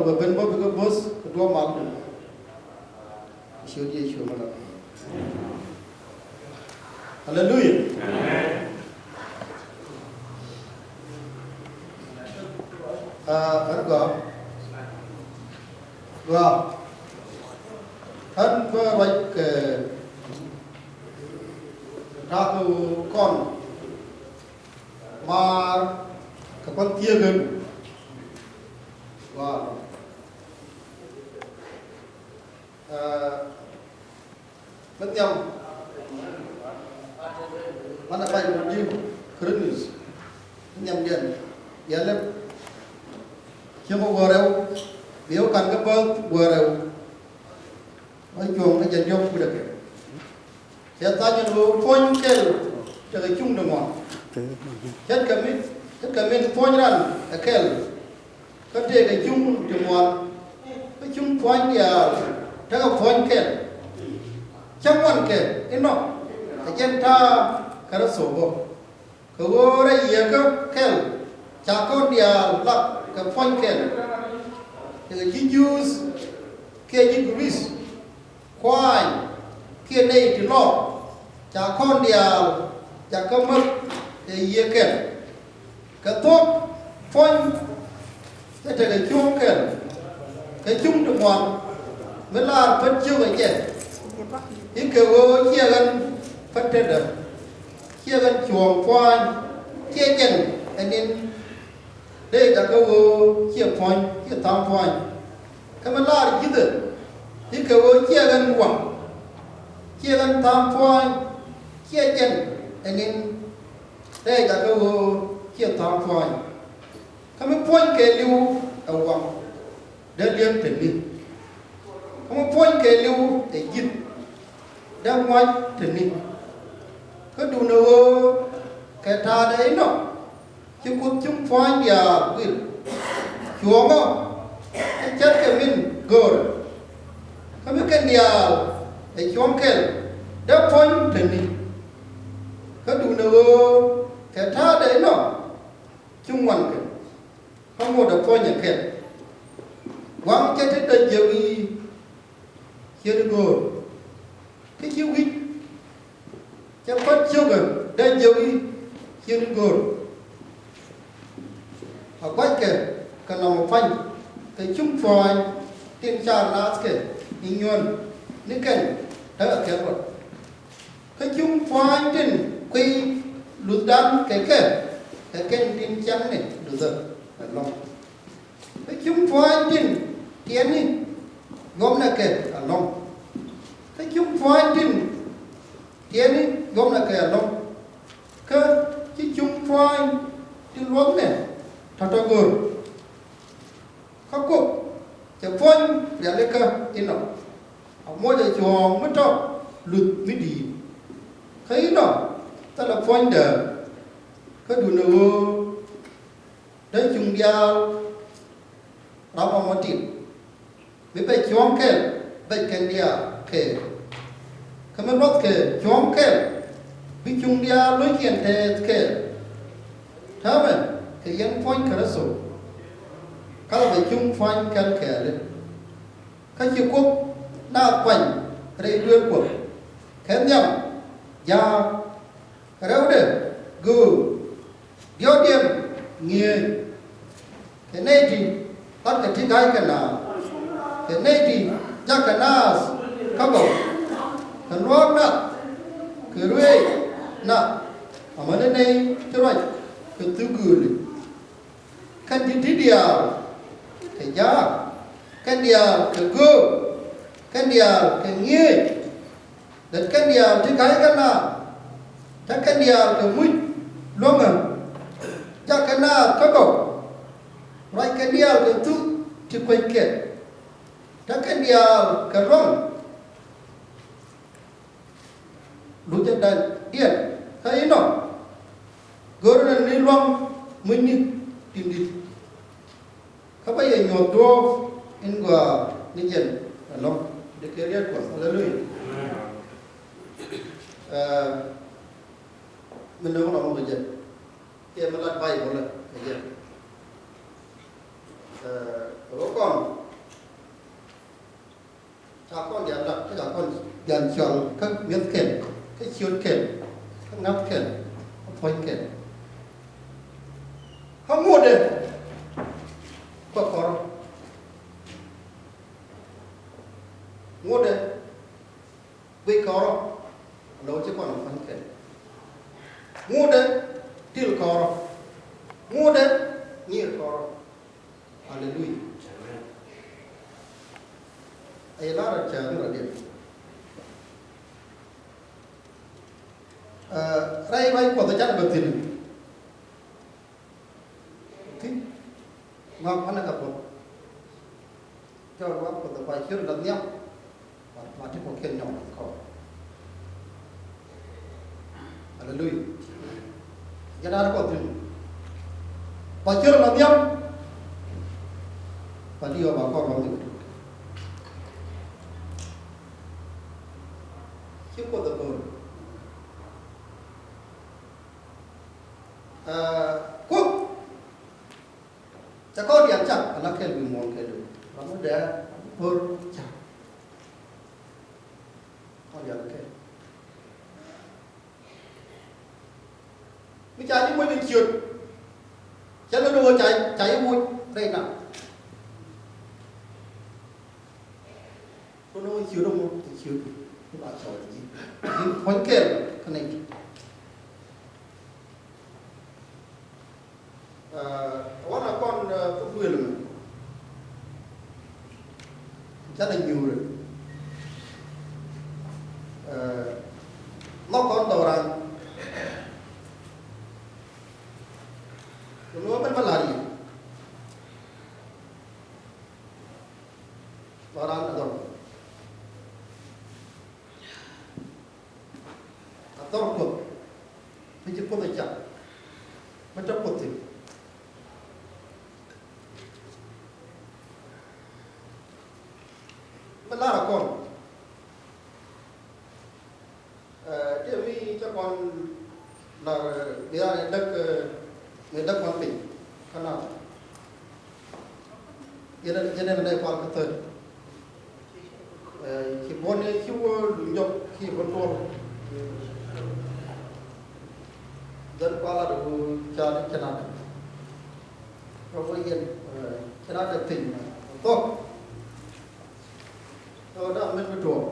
Bɛ ben bä bikɛ bo̱th kɛ duɔ̱ɔ̱p mal. Ciöt Yecu mi lɔ. Aleluya. Aa, ɣän gɔaa. Gɔaa. Ɣän bä ruac kɛ ta̱a̱ kɛ ɣöö kɔn maar kɛ kuan thieek ɣän. Gɔaa. Aa, mi nhiam, man a ba̱ny rɔ di̱i̱m Korinth, mi nhiam diɛn, yɛ lɛp, cieŋ wä rɛw, bi wä kan kä bäth wä rɛw, wä cuɔ̱ŋ kä jɛn diɔ̱k kudɛ kɛ. Cɛ tha̱a̱ŋ ɛn ɣöö puɔ̱ny kɛl tekɛ cuŋ ti ŋuan. Ce̱tkɛ mi, ce̱tkɛ min puɔ̱ny ran ɛ kɛl. Kä tëëkɛ cuŋ ti ŋuan, kä cuŋ pua̱ny diaal tekɛ puɔ̱ny kɛl. Cä ŋuan kɛ inɔ, ɛ jɛn ta̱a̱ Kritho bä. Kɛ ɣöö rɛy yieekä kɛl ca kɔn diaal lak kɛ puɔ̱ny kɛl. Tëëkɛ ji̱ Juudh kiɛ ji̱ Giriik, kuaany kiɛ nɛy ti lɔɔk, ca kɔn diaal jakä mäth ɛ yiëë kɛl. Kɛ thuɔ̱k puɔ̱ny cɛ tekɛ cuɔ̱ɔ̱ŋ kɛl, kɛ cuŋ ti ŋuan mi laar pät ciök ɛ jɛ. I̱ kɛ ɣöö ciɛ ɣän pät tetdä, ciɛ ɣän cuɔ̱ɔ̱ŋ pua̱a̱ny, ciɛ jɛn ɛ ni̱n. Dee jakä ɣöö ciɛ puɔ̱ny, ciɛ tha̱a̱ŋ pua̱a̱ny. Kä mi laar ji̱thɛ i̱ kɛ ɣöö ciɛ ɣän waŋ, ciɛ ɣän tha̱a̱ŋ pua̱a̱ny, ciɛ jɛn ɛ ni̱n. Dee jakä ɣöö ciɛ tha̱a̱ŋ pua̱a̱ny. Kä mi puɔ̱ny kɛɛliw ɛ waŋ, dee li̱eŋ te ni̱. Kä mi puɔ̱ny kɛɛliw ɛ ji̱th, dee ŋuac te ni̱. Kä duundɛ ɣöö kɛ ta̱a̱dɛ inɔ, ci Kuoth cuŋ pua̱a̱ny diaal wil. Cuɔ̱ɔ̱ŋɔ ɛ ce̱tkɛ min göörä. Kä mi kɛn diaal ɛ cuɔ̱ɔ̱ŋ kɛl, dee puɔ̱ny te ni̱. Kä duundɛ ɣöö kɛ ta̱a̱dɛ inɔ, cuŋ ŋuan kɛ. Kä ŋotdɛ puɔ̱nyɛ kɛl. Waŋ cɛ ti dee jiök i̱ cieni go̱o̱r. Kä ci wi̱c cɛ kuat ciökä dee jiök i̱ cieni go̱o̱r. A gua̱ckɛ kɛ nɔmɔ pa̱ny kɛ cuŋ pua̱a̱ny tin car naath kɛ i̱ nyuɔ̱n ni kɛn tekɛ kɛl ruɔ̱t. Kä cuŋ pua̱a̱ny tin kuiy luthdan kɛ kɛ, kɛ kɛn tin ciaŋni luthä ɛlɔ̱ŋ. Kä cuŋ pua̱a̱ny tin tiɛtni yuɔmnɛ kɛ ɛlɔ̱ŋ. Kä cuŋ pua̱a̱ny tin tiɛtni yuɔmnɛ kɛ ɛlɔ̱ŋ. Kä ci cuŋ pua̱a̱ny tin luɔ̱knɛ tɔ̱tɔ̱ go̱r. Kä Kuoth cɛ puɔ̱ny rialikä inɔ, a moc ɛ cuɔ̱ɔ̱ŋ mi tɔ̱ luth mi di̱i̱t. Kä inɔ thilɛ puɔ̱nydä. Kä duundɛ ɣöö dee cuŋ diaal ram ɛmɔ tin mi bɛ cuɔ̱ɔ̱ŋ kɛl bɛc kɛn diaal kɛɛl. Kä mi luɔ̱thkɛ cuɔ̱ɔ̱ŋ kɛl bi cuŋ diaal lo̱ckiɛn tɛɛth kɛɛl. Täämɛ kɛ yɛn puɔ̱ny Kritho, kä lɛ bɛ cuŋ pua̱ny kɛl kɛɛli. Kä ci Kuoth naath kuany rɛy dueer Kuɔth kɛ nhiam jaak, rɛwdɛ göök, diɔ̱ɔ̱kdiɛn ŋi̱eec. Kɛ nɛy ti latkɛ ti ga̱ykɛ naath, kɛ nɛy ti jakkɛ naath kä gɔw, kɛ luaak nath, kɛ ruëëc nath, amäni nɛy ti ruac kɛ thuk gööli. Kɛn ti ti diaal kɛ jaak, kɛn diaal kɛ göök, kɛn diaal kɛ ŋi̱eec. Lät kɛn diaal ti ga̱ykɛ naath, te kɛn diaal kɛ muc luäŋä, jakkɛ naath kä gɔw, ruac kɛn diaal kɛ thuk ti kueckɛ, te kɛn diaal kɛ luäŋ luthädan diɛn. Kä inɔ görnɛ ni luaŋ mucni tin di̱t. Kä bä yɛ nyuɔ̱th duɔ̱ɔ̱p in gɔaa ni jɛn ɛlɔ̱ŋ. Dee kɛ riet Kuɔth. Aleluya. Ɛ, mi nööŋ nɔmɔ kɛ jɛ kiɛ mi lat Bayböl kɛ jɛ. Ɛ, ɣöö kɔn ca kɔn diaal lat, kä ca kɔn diaal cɔl kä mi̱ethkɛl, kä ciötkɛl, kä ŋa̱thkɛl, kä puɔ̱nykɛl. Kä ŋotdɛ kuɛ kɔrɔ. Ŋotdɛ guic kɔrɔ, lɔ ci kɔn ɛ puɔ̱nykɛl. Ŋotdɛ til kɔrɔ. Ŋotdɛ ŋi̱i̱r kɔrɔ. Aleluya. Amen. Aye lar a cɛ ni rɔ diɛn. Ɛ, rɛy ruac Kuɔth ɛ canɛ bɛ thi̱n. Thi̱n. Ŋɔak ɣän ɛ kɛ Kuɔth. Cɔl wa Kuoth ɛ ba ciöt la nhiam. Ma ti kɔ kiɛn nyɔk kɔ. Aleluya. Jɛ da̱a̱n kɔ thi̱n. Ba ciöt la nhiam. Ba ti yɔ ba kɔ rɔm ni. Ci Kuoth ɛ go̱o̱r. Ɛ, Kuoth. Cɛ kɔn diaal cak ala kɛl wi̱i̱ muɔ̱ɔ̱n kɛl wi̱i̱. Ram mi dɛɛ ram mi ko̱r cak. Kɔn diaal kɛl. Mi ca ji̱ moc ni ciöt. Cɛ lɛ lo̱k ca, ca ji̱ moc rɛy na. Kɔn wä ciöt mɔ, ciöt. Ba cɔl ji̱. Ji̱ puɔ̱nykɛl kä nɛy. Ɛ, wanɛ kɔn, ɛ, thuk duël mɛ. Canɛ nyuurɛ. Ɛ, nhɔk kɔn dhɔran. Kɛ mi wä ben bä la̱r yɛ. Dhɔran ɛ dhɔr. A dhɔr Kuoth. Mi ci Kuoth a cak. Mi te Kuoth thi̱n. Mi lar a kɔn. Ɛ, tëë mi cä kɔn lar, ɛ, mi lar ɛ däk, ɛ, mi däk kɔn piny. Kä na. Yɛn, yɛn nɛ kual kä thäär. Ɛ, ci buɔ̱n ci wä luny jɔk ci buɔ̱n tuɔl. Dhɛn kual a dee wä ca ni cɛ na dee. Rɔ wä yɛn, ɛ, cɛ na dee piny. Thok. Thok da mɛn mi tuɔl.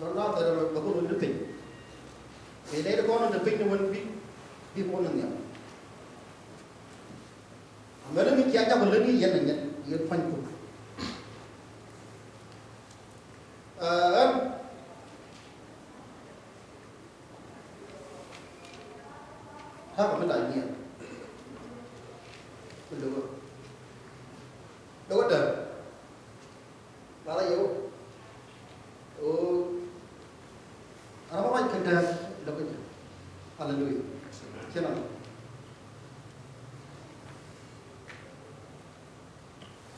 Lɔ na thɛrɛ lɔ bä kɛ wä ni piny. Ɛ, lɛ dee kɔn ni piny ni wän bi, bi kɔn ni nhiam. Amäni mi cia jak lät ni yɛn ni nyɛn yɛn pua̱ny Kuoth. Ɛ, ɣän ta̱a̱ kɛ mi la nyiɛn. Mi lo̱k ɣä, lo̱k ɣä däär. Lalä yɛ wä. Ɣöö ram mi ruac kɛ dääk lo̱k kɛ jɛ. Aleluya. Cɛ na.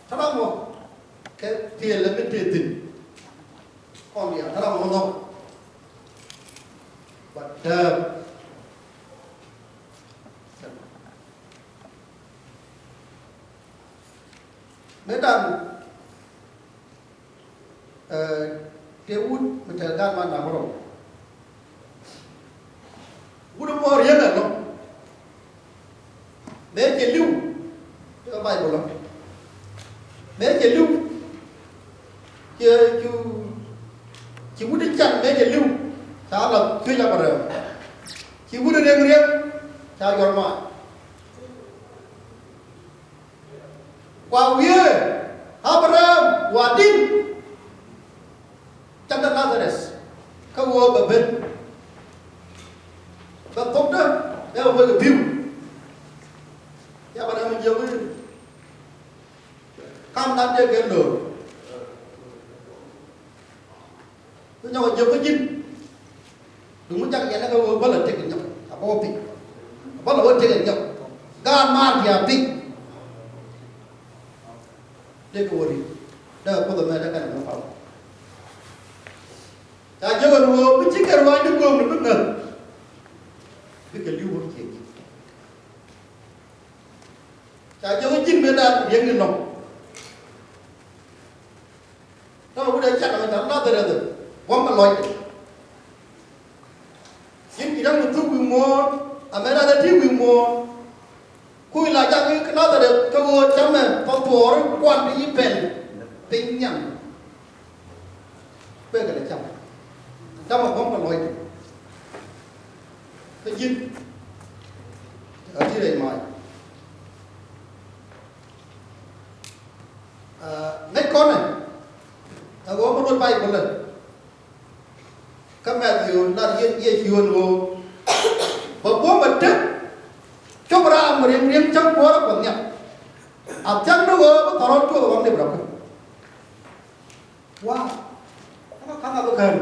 Täämɛ mɔ kɛ piɛl mi tëë thi̱n. Kɔn diaal täämɛ mɔ nhɔk. Ba dääk. Mëë da̱ŋ, ɛ, tëë wut mi te gaat man na bärɔw. Wut mi bä riet ɛnɔ. Mëë cɛ li̱w. Tekɛ Bayböl ɔ. Mëë cɛ li̱w. Cɛ cu, ci wut i̱ can mëë cɛ li̱w. Ca la cuec Abraham. Ci wut i̱ riek riek. Ca juɔ̱r maac. Kua wiee Abraham wa di̱t. Cakdä Nazareth kä ɣöö bɛ ben. Bɛ thokdä bɛ wek ɛ pi̱w. Ya Abraham jiök i̱ kam nan dee kɛ lo̱r. Bi nyɔk a jiök kä ji̱n. Duŋ mi cak yɛn kä ɣöö bä lɛ tëk in nyɔk a bä wä piny. A bä lɛ wä tëk in nyɔk. Gaat maar ti a piny. Dee kɛ wä ri̱t. Dee kɛ Kuoth ɛmɛ dee kɛn ɛmɛ pal. Ca jiök ɛn ɣöö mi ci kɛ ruaacni göökni bi ŋäth. Bikɛ li̱w wä ciëŋ. Ji̱n mëë da̱a̱n riäŋni nɔm. Täämɛ wut ɛ cat ɛ mɛ ca Nadharɛth buɔ̱m ɛ lɔcdɛ. Ji̱n ji̱ da̱ŋ mi thuk wi̱i̱ muɔ̱ɔ̱n, ɛ mɛ da̱a̱n ɛ ti wi̱i̱ muɔ̱ɔ̱n. Kui̱ la jak i̱ kä Nadharɛth kä ɣöö camɛ pa thuɔɔri kuan ti i̱ pɛl piny nhiam. Kuekɛ lɛ cam. Camɛ buɔ̱m kɛ lɔcdɛ. Kä ji̱n a ti rɛy mac. Ŋäc kɔnɛ ɛ ɣöö mi luɔt Bayböl ɛ. Kä Mɛthiw lar yɛn Yecu ɛn ɣöö bɛ buɔ̱m ɛ tek cop ram riɛŋ riɛŋ cäŋ kuäärä Kuɔth nhiam. A thia̱ŋ ni ɣöö bi thɔrɔl cuɔth ɛ ɣɔ̱ŋ ni bɛ rɔ kä. Wow. Kä ka̱n a bi kään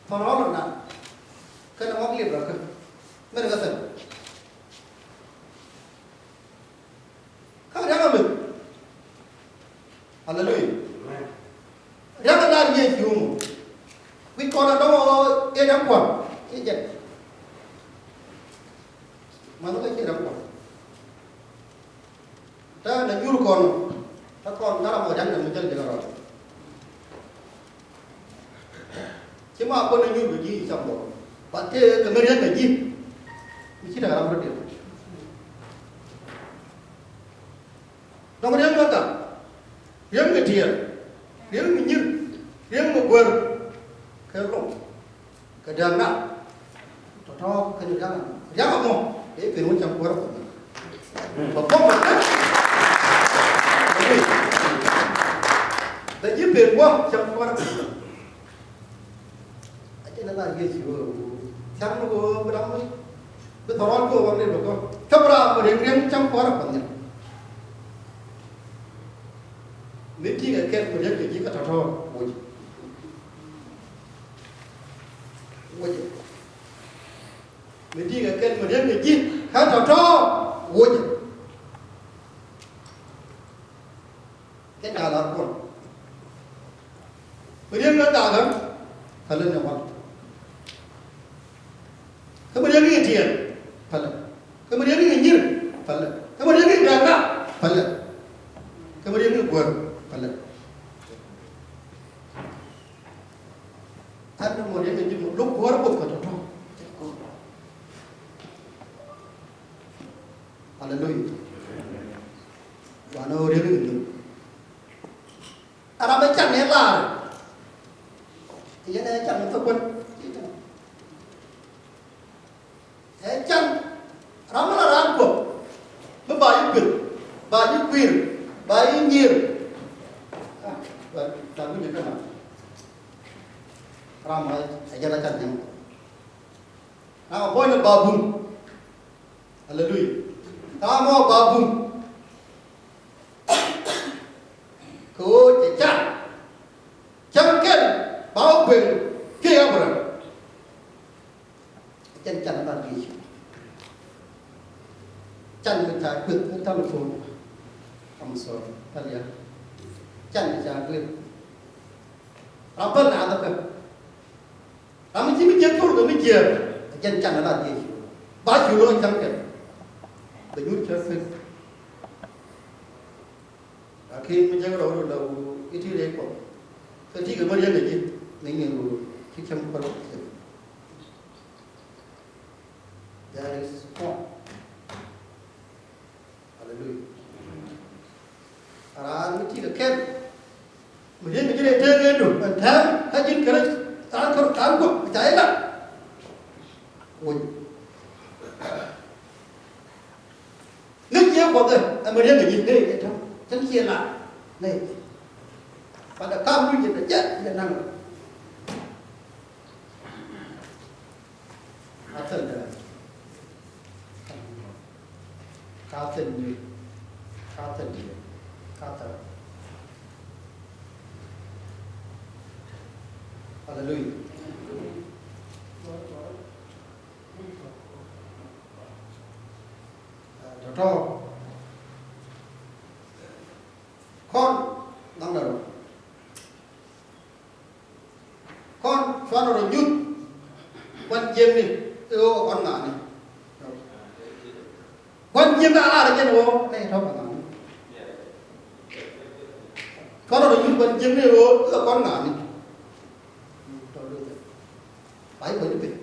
thɔrɔl ɛ nan kɛnɛ ŋɔk liɛp rɔ kä. Min kä thil Kä ria̱ŋ a meth. Aleluya. Ria̱ŋ a lar Yecu mɔ. Wi̱c kɔn a dɔ̱ŋ ɔ i̱ ria̱ŋ kua̱r. I̱ jɛn. Manu kä ci ria̱ŋ kua̱r. Te na nyuur kɔn. Te kɔn kä ram ɔ ria̱ŋ a meth jɛl jɛl a rɔ. Ci ma kuɔn ni nyuur kɛ ji̱ cam bɔ. Ba tëë kɛ mi riäŋ kɛ ji̱. Mi ci tekɛ ram rɔ diɛn. Dɔ̱ŋ riäŋ kɛ gak. Riäŋ kɛ tiɛɛr. Riäŋ mi nyir. Riäŋ mi guer. Kɛ loŋ. Kɛ dääk na. Tɔ̱tɔ̱ kɛn ria̱ŋ a ria̱ŋ a mɔ. Dee pen wä cam kuäärä Kuɔth. Bɛ buɔ̱m bɛ tek. Bɛ ji̱ pen buɔ̱m cam kuäärä Kuɔth. A jɛn a lar Yecu ɣöö thia̱ŋ ni ɣöö bi ram mi bi thɔrɔl cuɔth ɣɔ̱ŋ ni bɛ kä. Cop ram mi riäŋ riäŋ cam kuäärä Kuɔth nhiam. Mi ti̱i̱ kɛ kɛn mi riäŋ kɛ ji̱ kä tɔ̱tɔ̱ woc. Wocɛ. Mi di̱i̱k ɛ kɛn mi riäŋ kɛ ji̱ kä tɔ̱tɔ̱ wocɛ. Kɛ ca lar kuɔn. Mi riäŋ kɛ gak kä pälɛ ni wal. Kä mi riäŋ kɛ tiɛɛr pälɛ. Kä mi riäŋ kɛ nyir pälɛ. Kä mi riäŋ kɛ gak pälɛ. Kä mi riäŋ kɛ guäär pälɛ. Ɛn ni mɔ riɛk kɛ ji̱ mɔ lo̱k kuäär Kuoth kɛ tɔ̱tɔ̱. Aleluya. Wanɛ ɣöö riɛk kɛ ji̱. Ɛ ram ɛ can ni lar. Yɛn ɛ can ni thok kuän. Ɛ can ram mi la raan Kuɔth mi ba ji̱ kuëth, ba ji̱ kui̱r, ba ji̱ nyiir. Ah, ba, ba ji̱ kui̱r. Ram ɛ jɛn a can nyam. Ram ɛ puɔ̱ny ni ba bum. Aleluya. Ram ɛ ba bum. Kɛ ɣöö cɛ can. Cäŋ kɛl ba wä kuëŋ kiɛ Abraham. Can can ba diec. Can mi ca kueth ni telephone. I'm sorry, pal ya. Can mi ca kueth. Ram pal na dɔkɛ. Ram mi ci mi jiɛk thor kɛ mi jiɛk. Can can ba diec. Ba cu lo̱ cäŋ kɛl. Bɛ nyuur cä kueth. Lakin mi jek rɔw rɔ la wu iti rɛy kɔ. Kä ti kɛ bä riɛk kɛ ji̱ ni ŋi̱n wu ti cäm kɔr kɛ. There is one. Hallelujah. Raan mi ti kɛ kɛn. Mi riɛk kɛ ji̱ rɛy tëë ŋi̱n du ɛn tɛm kä ji̱n kɛ rɛy tha̱a̱ŋ kɔr tha̱a̱ŋ guɔ̱p ca ilat. Wuny. Ŋäc yɛ Kuɔth ɛ mɛ riäŋ kɛ ji̱ nɛy kɛ tɔ̱. Tɛn ciɛ la nɛy. But the kam wi̱c yɛ kɛ jɛ yɛ naŋ. Ka thil dee. Ka thil ni. Ka thil ni. Ka thil. Hallelujah. Tɔ̱tɔ̱. Kɔn naŋ dɛ rɔ. Kɔn cuanɛ rɔ nyuth. Kuan jiɛmni i̱ ɣöö kɔn ŋa̱a̱ni. Ji̱n a lar jɛn ɣöö nɛy tɔ̱ kɛ ŋa̱ni. Kɔn rɔ nyuth bän jiäkni ɣöö i̱ kɛ kɔn ŋa̱ni. Pay bän i̱ piny.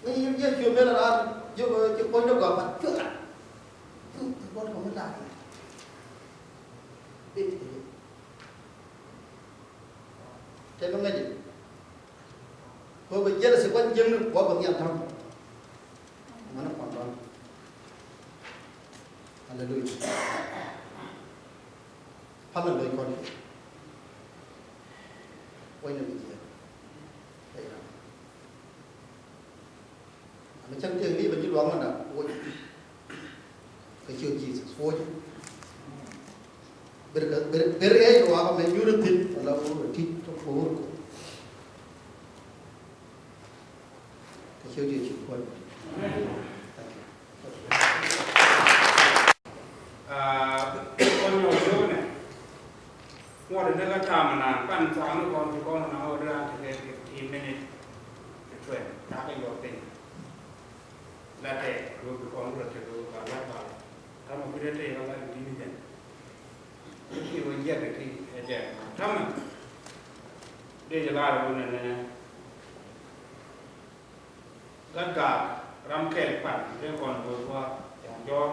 Ni yim jiɛn cuɛ mëë la raan jiök ɣöö ci puɔ̱nydä gɔaa, but cuɛ rat. Cu ci puɔ̱nydä gɔaa mi la̱r. Tëë mi ŋäcɛ. Kɛ ɣöö bɛ jiɛl si kuany jiäkni kuɔ bɛ nhial ta̱ŋ. Mɛn kɔn dɔ̱ŋ. Aleluya. Pal ni lo̱c kɔn. Wec ni mi jiɛɛn. Ɛ i̱ ram. Ami cäŋ tiɛɛk ni bɛ ji̱ luaŋ mɛn da woc. Kɛ ciöt Jesus woc. Ber kɛ ber ber kɛ luaŋ mɛ nyuur thi̱n wala wur ti to ko wur ko. Kɛ ciöt Yecu Kuäär. Thank you. Aa, kɔn nyɔk yio̱o̱nɛ. Ŋuɔ̱t ni kä ta̱a̱m naan pan thaak ni kɔn ti kɔn na ɣöö di raan ti kɛ fifteen minute ti twenty. Ta̱a̱ kɛ yuɔth piny. La tɛɛk kɛ ɣöö bi kɔn wurɛ tɛk kɛ ɣöö ba lua̱c bal. Ta̱a̱m ɔ bi rɛ tɛɛk ɣä la di di̱t ni jɛn. Ci wä jiɛk kɛ ti ɛ jɛ. Ta̱a̱m dee jɛ lar wun nɛnɛ. Gat gaak ram kɛl pan dee kɔn bo̱o̱th wa Jan Jɔɔr.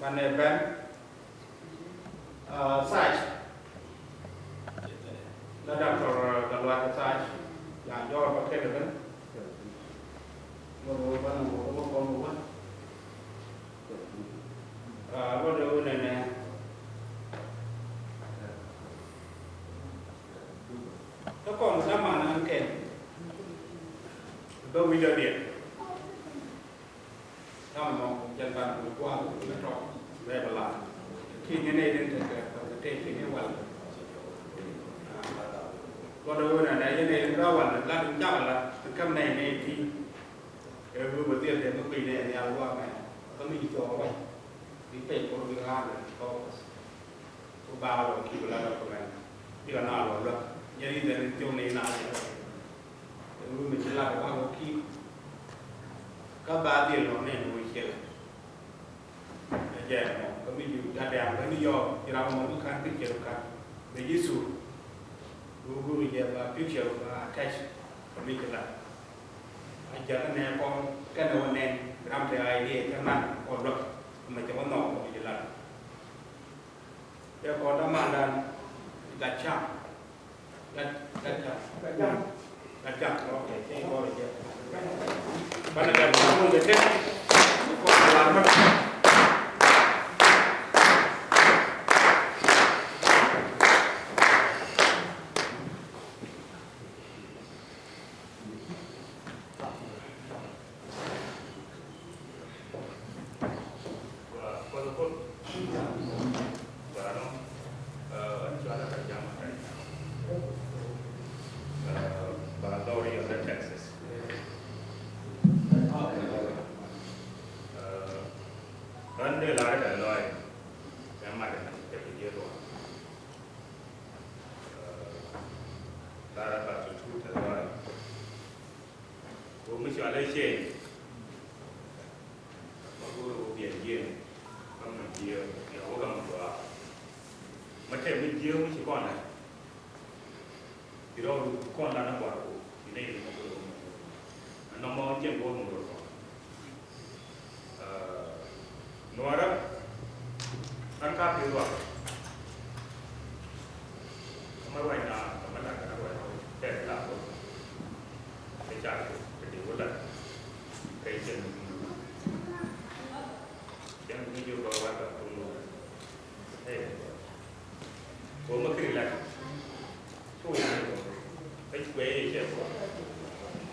Banɛ Ben, ah, Thach. La Doctor Gatluak Thach, Jan Jɔɔr ba kɛl ben. Ŋot wä banɛ ŋot wä kɔn wä. Ah, ŋot wä nɛnɛ. Kä kɔn kä man an kɛn. Bä wi̱c dɔ̱diɛn. Ram mɔ jɛn ban wi̱c gua̱a̱th wi̱c tɔt bɛ bɛ la̱t. Kiɛ ni nɛy den tekɛ kɔn kɛ tëë kiɛ ni wal. Luɔt ɛ ɣöö nɛ nɛ yɛn nɛy den bɛ wal lat in cakɛ lat in käm nɛy nɛy ti. Kɛ ɣöö bɛ dhiɛl tɛth mi kui̱ nɛy nhial gua̱a̱th mɛ kä mi ci cɔɔk ruac. Bi pɛy kor bi ɣa̱a̱n kɛ kɔɔk. Ku ba lɔ ki ku la dɔk mɛn. Bikɛ na lɔ luäk. Nyɛ ri dhɛn in thiok ni na lɔ luäk. Ru mi ci la dɔk ba lɔ ki. Ka ba dhil lɔ ni ni wi̱i̱ ciɛk. Ɛ jɛ mɔ ka mi ju ta dɛm ka ni yɔ ci ram mɔ mi kan ki ciɛk kan. Bɛ Yesu. Ru ru jɛ ba picture ba attach. Ka mi ci la. A jɛ ka nɛ kɔn kɛnɛ wä nɛn ram te idea kɛ man kɔ luäk. Ma cɛ wä nɔ ka mi ci la. Tɛ kɔn dämandan Gatcam. Gat, Gatcam. Gatcam. Gatcam. Ok, thank you. Banɛ Gatcam wä jɛ kɛ. Kɔn lar mɛ. Ba lɔr yɔ kä Texas. Ɣän dee lar kɛ lɔy kɛ mat kɛ ji̱ luɔk. Lar kɛ ba tutu tɛ lɔy. Wä mi cɔal i̱ cieny. Ma go̱o̱r wä biɛl jiɛn. Kä mi jiɛ ya wä kä mi gɔaa. Ma tɛm mi jiɛ mi ci kɔn lɛ. Ci rɔɔdu kɔn lan a gɔaa ko. Ci nɛy ri ma go̱o̱r wä mi go̱o̱r. Nɔmɔ jiɛn go̱o̱r mi go̱o̱r kɔn. Nuɔrä an ka pi ruak. Kä ma ruac na kä ma dak kä ruac na tɛk la ko. Kɛ ca kɛ di wä la kɛ cɛn. Cɛn mi jiök ba wat ba tum nuɔrä. Ɛ. Ko ma kiri la. Ko ya ni ko. Ɛ kuɛ ye cɛ ko.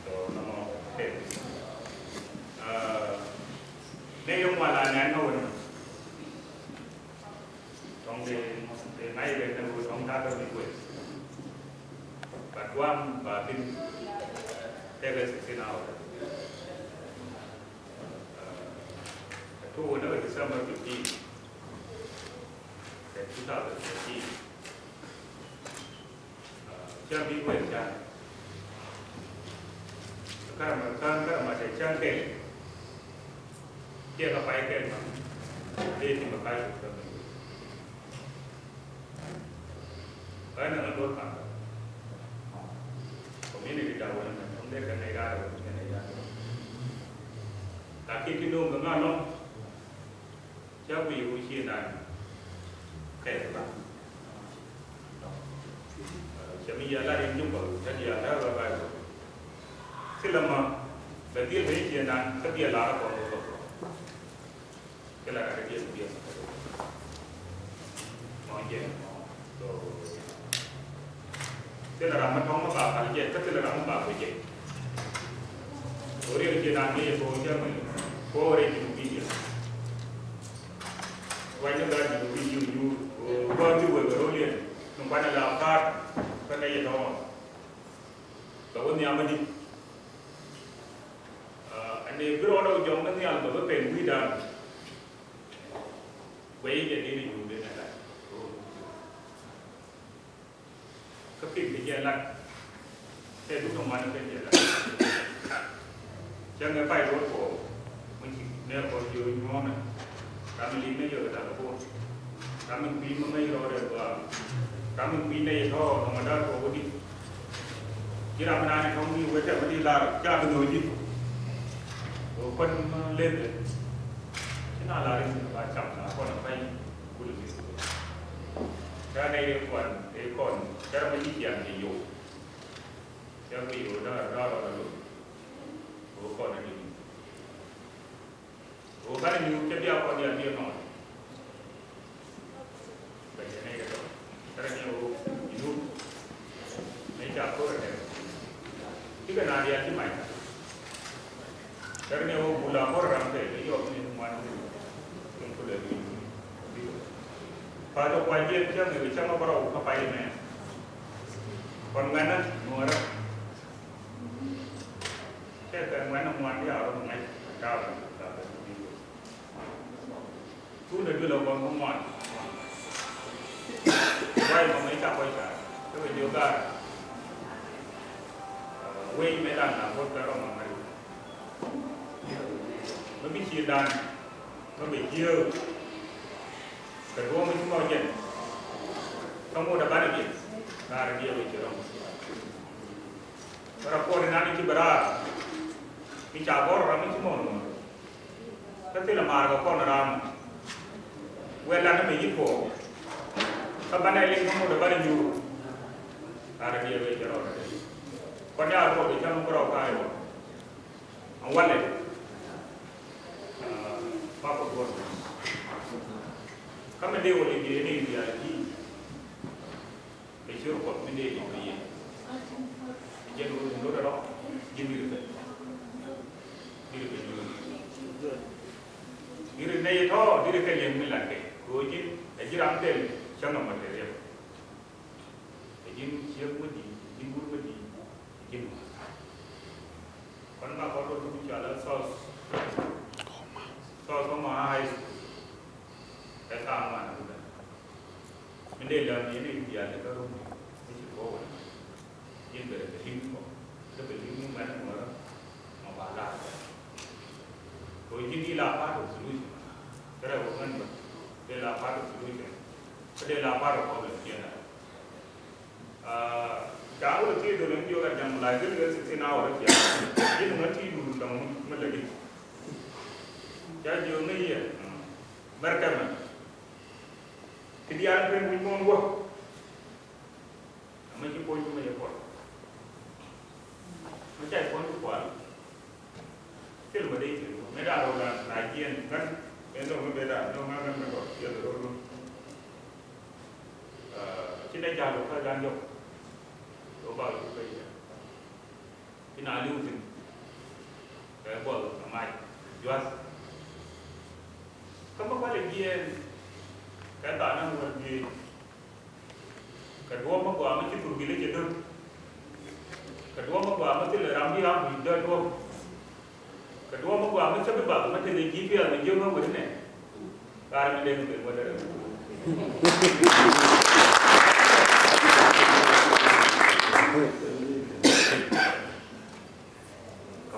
So nɔmɔ. Ɛ. Ɛ. Nɛ yɛ ŋuan la nɛ nɔ wɛ nɔ. Tɔŋ de de ŋa̱c kɛ nɛ wä tɔŋ ta̱a̱ kɛ mi kuɛ. But guam ba bin tɛkɛ sixteen hours. Ɛ, ɛ, two wä nɛ wä December fifteen. Kɛ two thousand thirteen. Ca bi wɛl ca. Kärmɛ kään kärmɛ tɛ cäŋ kɛl. Kiɛ kɛ pay kɛl ma dee ti mɛ pay kɛ kɛ mɛ. Kään nɛ ŋä do̱r ka̱n. Community da wä nɛ mɛ tɔŋ dee kɛ nɛ ira dee wä nɛ ira dee. Lakin ti do̱ŋ kɛ ŋa lɔŋ. Cä guiy ru ci naan kɛɛth ba. Cɛ mi yɛ lar in Juba cä diaal lar ba Baibol. Thilɛ ma bɛ dhil ben ci naan kä dhil lar kɔn kɛ kɔn. Thilɛ rar dhil dhil. Mɔ jɛ mɔ. Thilɛ ram mi tɔŋ mi ba pal jɛ kä thilɛ ram mi ba kuec jɛ. Ɣöö riɛk ji̱ naan ni yɛ ko̱o̱r cä mi ko̱o̱r rɛy Junubi yɛ. Ruac ni gaa Junubi yiu nyuur ɣöö gua̱a̱th ti wëë kɛ ro̱l yɛn ni kuanɛ la pa̱a̱t kä nɛy yɛ tɔ̱ɔ̱n. Bɛ wä nhiam mi di̱t. Ɛn ni bi rɔɔdɛ wä jɔŋ ni nhial bɛ bi pɛn wi̱i̱dan. Guɛy jɛ dee ni Junubi nɛ la. Kä pin kɛ jɛ lat. Tɛ duk kɛ ŋuan kɛ jɛ lat. Cäŋ ɛ pay ruɔt kɔ mi ci nɛ kɔ jiö nyuɔ̱ɔ̱nɛ. Ram mi liŋ nɛ yɛ kɛ da̱k kɛ bo̱o̱r. Ram mi kui̱ mi ŋäc rɔɔdɛ gɔaa. Ram mi kui̱ nɛ yɛ tɔ̱ɔ̱ nɔmɔ da̱r kɔ wä di. Ji̱ ram mi naan ɛ tɔ̱ŋ ni wee tɛm mi di lar ca bi nööc ji̱. Kɛ kuän mi leth ɛ ci na lar in ba cam na kɔn ɛ pay. Kä nɛy ri kuan ri kɔn kɛrɛ mi ci ciaŋ ci yow. Cɛ mi yow dɔ̱r dɔ̱r rɔ lo̱. Ɣöö kɔn ni ɣöö banɛ nyuur cɛ bia kɔn diaal biɛ nɔɔni. Bɛ cɛ nɛy ri tɔ kɛrɛ ni ɣöö inuk. Nɛy ca ko̱r ɛ tɛk. Cikɛ naath diaal ci mac. Kɛr ni wä bula mor ram kɛ kɛ yɔk ni ŋuan ni. Kin kulɛ bi. Pa̱a̱t ɔ kuac yɛn cäŋ kɛ cäŋ ɔ bärɔw kä pay mɛ. Kɔn ŋuɛnä nuɔrä. Kɛ kɛ ŋuɛnä ŋuan di a rɔ ŋa̱c. Ta̱a̱ rɔ. Tun dee duël ɛ kɔn kä ŋuan. Ruac mɔ mëë ca kɔc ka̱a̱r kä kɛ jiök gaar. Wec mëë da̱ŋ na kuɔth kɛ rɔm ɛ ŋäri. Mi bi ciëëdan mi bi jiääk. Kɛ duɔ̱ɔ̱p mi ci mɔ jɛn kä ŋot ɛ banɛ biɛt. Gaar ɛ diɛɛk ɛ ci rɔm. Kä rɔ kuɔt inan i̱ ci bi raar mi ca gɔ̱r ram mi ci mɔ nuɔ̱ɔ̱r. Kä thilɛ maar kɛ kɔn ram wëë lan mi yi̱t kuɔ. Kä banɛ liŋ kä ŋot ɛ banɛ nyuur. Gaar ɛ diɛɛk ɛ ci rɔm. Kɔn ya ruɔk ɛ cäŋ bi rɔw ka̱a̱c wä. Ɛn walɛ. Aa, bakɔ duɔ̱ɔ̱r. Kä mi dee wä lɛ jiɛ ni diaal ji̱. Bɛ ciöt Kuɔth mi dee liŋ kɛ yɛ. Jɛn wä duŋ rot rɔ ji̱ di̱t kɛ. Di̱t kɛ nyuur. Di̱t nɛy tɔ̱ di̱t kɛ liŋ mi lat kɛ. Kɛ ɣöö ji̱n ɛ ji̱ ram thil cäŋ ɛmɔ te riɛm. Ɛ ji̱n ciek mi di̱i̱t, ɛ ji̱n wur mi di̱i̱t, ɛ ji̱n ŋuan. Kɔn ma kɔn rɔ duk cɔal ɛ South, South Omaha High School. Ɛ tha̱a̱ŋ ŋuan ɛ wulɛ. Min dee läm yɛn i̱ diaal ɛ kä rum mi ci kɔn wä. Ji̱n bɛ rɛ bɛ li̱ŋ kɔ. Kä bɛ li̱ŋ ni mɛn ŋuan rɔ. Ma ba la. Kɛ ji̱n ila part of solution. Kɛ rɛ wä ŋän bä. Dee la part of solution. Kä dee la part of problem kiɛn. Aa, ca wä ti dol in jiök a jam la gil gil sixteen hour kia. Ji̱n ŋä ti dul dɔŋ mi lɛ di. Ca jiök ni yɛ. Mɛrkɛ mɛ. Ti diaal pen wi̱c muɔ̱ɔ̱n wä. Mɛ ci puɔ̱ny mi yɛ puɔ̱ny. Mɛ ca puɔ̱ny mi kual. Thil mɛ dee thil mɛ dee a rɔ la na jiɛn ŋän. Mɛ dɔ̱ŋ mɛ bɛ dee a dɔ̱ŋ ŋän ŋän mɛ dɔ̱ŋ yɛ dee rɔ dun. Ci na jal wä kä gan jɔk. Dɔ̱ŋ ba wä ci pay jɛ. Ci na li̱w thi̱n. Kɛ buɔth kɛ mac juath. Kä mi kualɛ jiɛɛn. Kɛ tha̱a̱ŋ ni wä jiɛɛn. Kɛ duɔ̱ɔ̱p mi gɔaa mi ci thurbil i̱ cɛ do̱r. Kɛ duɔ̱ɔ̱p mi gɔaa mi thilɛ ram bi ram wi̱i̱ däär duɔ̱ɔ̱p. Kɛ duɔ̱ɔ̱p mi gɔaa mi cä bi bath mi tekɛ ji̱ piɛth mi jiök mi weri nɛ. Ram mi dee mi ben wä derɛ. Kä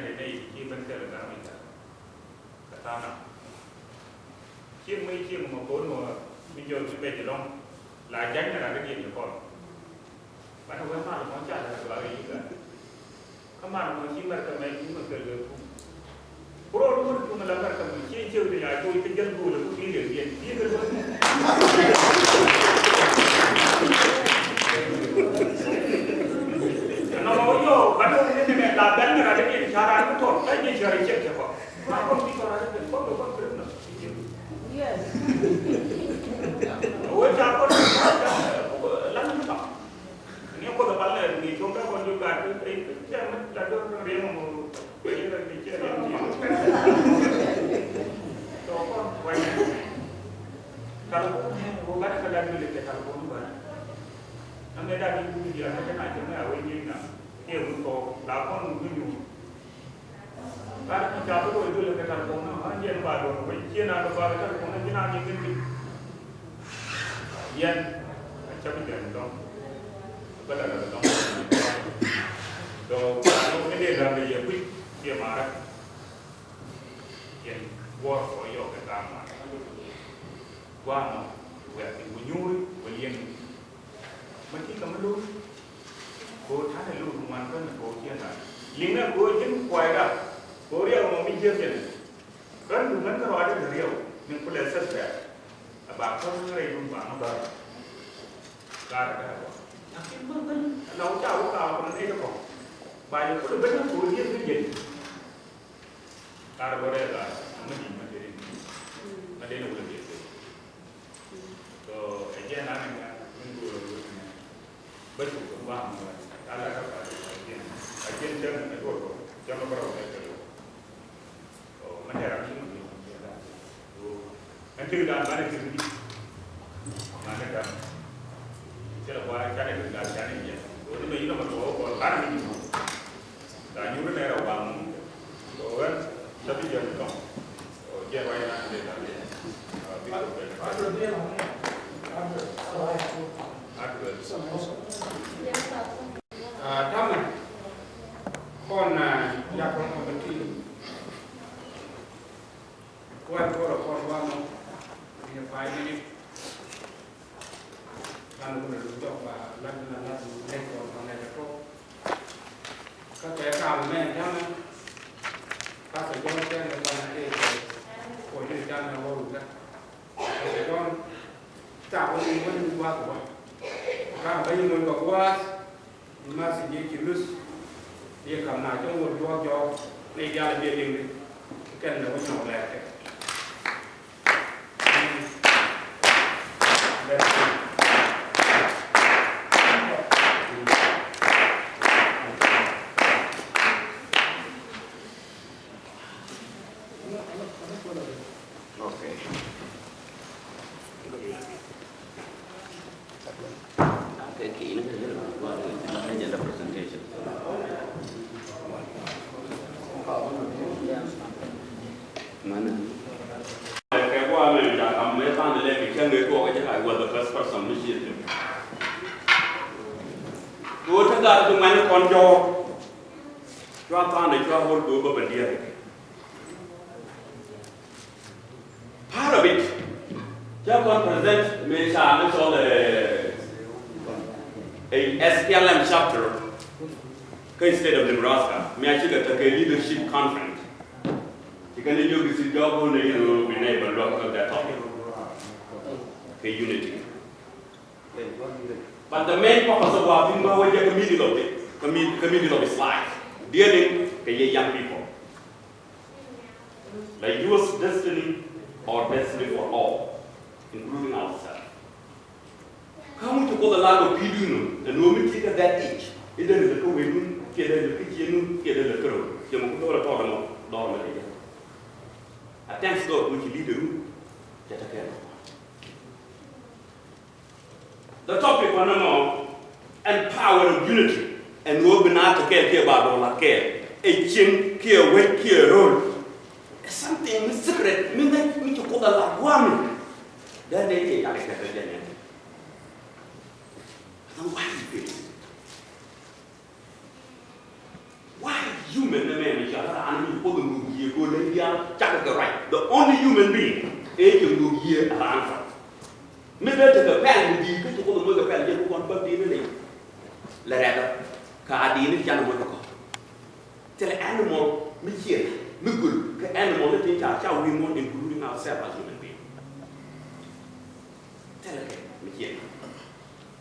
te nɛy ti ci ben thil ɛ gat mi ca. Kɛ tha̱a̱ŋ na cieŋ mi cieŋ mɔ ko̱n mɔ mi jɔl mi bɛc ɛlɔ̱ŋ la ja̱ny ni ran dee diɛn ni kɔn. Banɛ wee mal mɔ ca la duaar i̱ gat. Kä mal mɔ ci Mɛrkɛ mɛ ci mɛ kɛl wee kum. Ku rɔɔd mɔ tum la Mɛrkɛ mɔ ci cieŋ ni ya joc kä jäl go̱o̱l ku bi riɛk diɛn bi kɛ luɔ̱th. Ɛnɔ mɔ yɔ banɛ wee ni nɛ la bɛl ni ran dee diɛn ca ran mi tɔt kä ji̱ cär i̱ ciɛk cɛ kɔ. Yes. Wee ca kɔn laŋ ni ba. Ni kɔn ba lɛ ni cɔm da kɔn ju gat ni cɛ mi la do ri mo. Wee ni cɛ ni. Tɔ kɔn wee. Talibon ni wee ba ni ka da ni le talibon ba. An mɛ da ni ku di a ka na jɛ mɛ a wee ni na. Ni wee kɔ la kɔn ni ñu. Gat mi ca bi luɔc dul kɛ talibon ni ɣän yɛn ba luɔc wec ciɛ na kɛ ba kɛ talibon ni ji̱ na ni gin gin. Yɛn a ca bi jɛn dɔŋ. Bä la la dɔŋ. Dɔ ba luɔc ni dee la kɛ yɛ kui̱ ciɛ marä. Yɛn guɔr kɔ yɔ kɛ gaa marä. Gua̱a̱ nɔ wɛ a ti wä nyuuri wä liɛŋ. Mɛ ti kɛ mi lo̱r. Kɛ ɣöö ta̱nɛ lo̱r ŋuan bänɛ kɛ ɣöö ciɛ ŋa̱c liŋnɛ kɛ ɣöö ji̱n kuayda. Kɛ ɣöö riɛk ɛmɔ mi jiäk jɛn. Ɣän du ŋän kä rɔɔdɛ ni riɛw min kulɛ thäk bɛ̈ɛ̈r. Ɛ ba käm rɛy dun ba ŋä bär. Gaarɛ dee rɔ lakin bä ŋän la wä ca wä ka wä kɔn nɛy kä kɔn. Ba yɛ kulɛ ben ŋä kɛ ɣöö jiäk ji̱n jɛn. Gaarɛ bä rɛy gaarɛ ŋä ji̱n ŋä dee rin ŋä dee ni wä lɛ jiäk ji̱n. So ɛ jɛn an ɛn ŋa min go̱o̱r ɛ go̱o̱r ɛn ŋa. Bä cuk kɛ gua̱a̱k mɔ ɛ ala kä pa ɛ jɛn ɛ jɛn cäŋ ɛ duɔr kɔ cäŋ ɛ bä rɔ kɛ kɛ lɔ. So mɛ tɛr an cäŋ ɛ duɔr kɔ cäŋ ɛ duɔr kɔ. So ɛn cäŋ dan banɛ cäŋ di. Manɛ dan cɛ lɛ gua̱a̱k canɛ cäŋ dan canɛ yɛ. So ni mɛ yinɔ mɛ tuɔɔk kɔ banɛ mi ji̱ mɔ. La nyuuri nɛ rɛ waŋ. So ɣän ca bi jɛn tɔŋ. So jɛn ruac nan dee la. Bi kɛ bɛn. Address. Address. Tamɛ kɔn yak kɔn kɔn ti. Kuan kɔn kɔn wa mɔ. Ni five minutes. Lan wunɛ lu jɔk ba lat na lat nɛ kɔn kɔn nɛ jɛ kɔ. Kä kɛ kaam mɛn jamɛ. Pastor John kɛn kɛ banɛ kɛ kɛ kɔ juri jamɛ wä wunɛ. Pastor John ta wä ni wä ni wä wä. Kaam bä yi mul kɔ wä. Masi ji̱ ci luth. Yɛ kam na cä wä duɔk jɔk ni dial bi liŋ di. Kɛn na wä nyɔk lɛɛr kɛ. Ɣöö te gat ti ŋuɛ̈ni kɔn jɔɔk. Cua tha̱a̱ŋdɛ cua ɣöl kɛ ɣöö bä ben diɛɛr. Part of it, cä kɔn present mëë ca ni cɔl ɛ, ɛ S P L M chapter kä state of Nebraska, mëë a cikɛ tekɛ leadership conference. Cikɛ ni nyɔk i̱ si jɔk wun ni yɛn wun bi nɛy bä luäk kä that topic. Kɛ unity. But the main purpose of our thing bä wä jɛ kä middle of it, kä mid-, kä middle of his life. Dealing kɛ yɛ young people. La youth destiny or destiny for all, including ourselves. Kä ŋu ci Kuoth ɛ lar kɛ kui̱dun ɛn ɣöö mi ci kɛ that age, i̱ dee lɛ kä wecdun, kiɛ dee lɛ kä ciëŋdun, kiɛ dee lɛ kä röw. Ciɛ mɔ ku dɔɔr ɛ tɔɔr ɛmɔ, dɔɔr ɛmɔ dee jɛ. A thanks God ku ci leader ru, cɛ te kɛɛl. The topic one nɔmɔ ɛn power of unity. Ɛn ɣöö bi naath te kɛɛl kiɛ ba dɔɔr la̱t kɛɛl. Ɛ cieŋ kiɛ wec kiɛ ro̱l. Ɛ something mi secret mi ŋäc mi ci Kuoth a la̱t gua̱a̱mi. Dee nɛy kiɛ cakɛ kɛth rɛc jɛ nɛn. Why you feel it? Why human ni mɛn i̱ ca la raan mi Kuoth in ŋuk yiëë kɛ ɣöö leny diaal cakɛ kɛ ruac? The only human being ëë cɛ ŋuk yiëë a raan kɔn. Mi dee tekɛ pɛl mi di̱i̱t kä ci Kuoth in moc kɛ pɛl jɛ bi kɔn bäk di̱i̱t ni leny. Lɛ rɛ̈kä ka di̱i̱t ni can moc kɛ kɔn. Thilɛ animal mi ciɛ mi göl kɛ animal ni tin ca ca wi̱i̱ muɔ̱n, including ourselves as human being. Thilɛ kɛ mi ciɛ.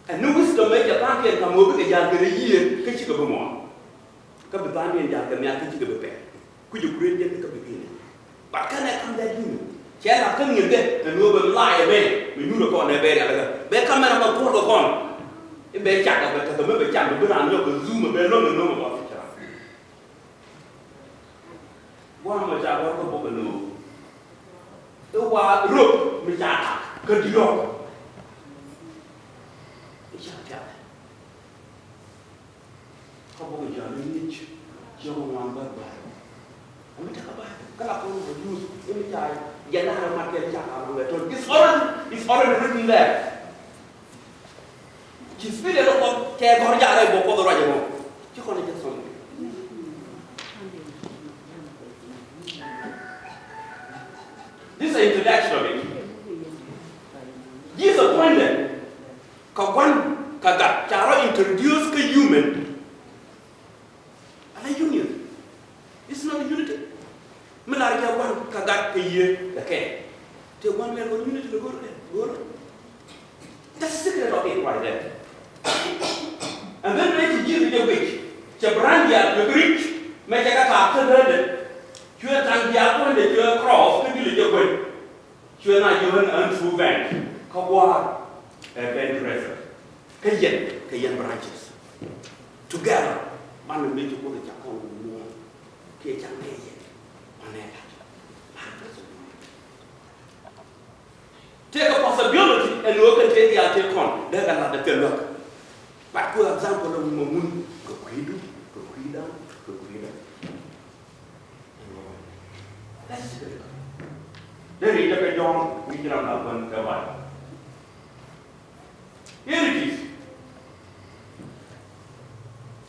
Ɛn ni wisdom ëë cɛ tha̱a̱ŋkiɛn ka̱m ɣöö bikɛ ja̱l kɛ rɛy yiëë kä cikɛ bi muɔ̱ɔ̱n. Kä bi tha̱a̱ŋkiɛn ja̱l kɛ nhial kä cikɛ bi pɛl. Kui̱cɛ kuëën jɛn kä bi pi̱i̱n. But kɛnɛ ka̱m that human cɛ la̱th kä ŋi̱eeth ɛn ɣöö bɛ mla̱a̱c ɛmɛ mi nyuur ɛ kɔn ɛ bɛ rial ɛ kɛ bɛ ka̱m ɛn ɛmɔ kuɔ̱r kɛ kɔn. I̱ bɛ cak ɛ bɛ tekɛ mi bɛ cak bɛ bi raan nyɔk kɛ zoom ɛ bɛ lo̱ŋ ɛ no̱ŋ ɛ kɔn fi cɛ ram. Gua̱a̱th mɔ ca gɔ̱r kä bok ɛ lo̱o̱ i̱ wa rop mi ca tak kä diɔ̱ɔ̱k. I̱ ca tiak kä bok ɛ jɔ̱ɔ̱n i̱ ŋi̱c ciöŋ ŋuan bäk bäk. Ami tekɛ bäk kä la kɔn kɛ juuth i̱ mi ca jɛ la̱r ɛ mat kɛn ca ka bäk bäk. It's already, it's already written there. Ci spirit ɔ Kuɔth cɛ gɔ̱r jaarɛ bä Kuɔth ruac ɛmɔ. Ci kɔn jɛ thom. This is introduction of it. Jesus point dɛ kɛ gua̱n kɛ gat ca rɔ introduce kä human. Ala union. It's not unity. Mi lar jɛ gua̱n kä gat kä yiëë kɛ kɛ. Tëë gua̱n mɛn kɔn unity lɛ go̱r kɛ go̱r. That's the secret of it right there. And then mɛ ci ji̱ ri jɛ guic cɛ brand diaal cuɛ kɛ ric mɛ cɛ kɛ taak kä rɛɛdɛ. Cuɛ taŋ diaal kuɔ̱ndɛ cuɛ cross kä dilɛ jɛ gua̱n. Cuɛ na ji̱ ɣän ɣän true vine kä gua̱a̱r ɛ vine dresser. Kä yɛn kɛ yɛn branches together. Banɛ mëë ci Kuoth ca kɔn wä muɔ̱ɔ̱n kiɛ ca ŋäc yɛn. Banɛ la̱t la̱t dresser. Tëëkɛ possibility ɛn ɣöö kɛn tëë diaal tëë kɔn dee kɛ la̱t dee kɛ luäk. But ku example ɛ mɔ mun kɛ kui̱du kɛ kui̱dan kɛ kui̱dan. Dee ri̱c dee kɛ jɔ̱ɔ̱ŋ wi̱c ram na kuän kɛ Bible. Here it is.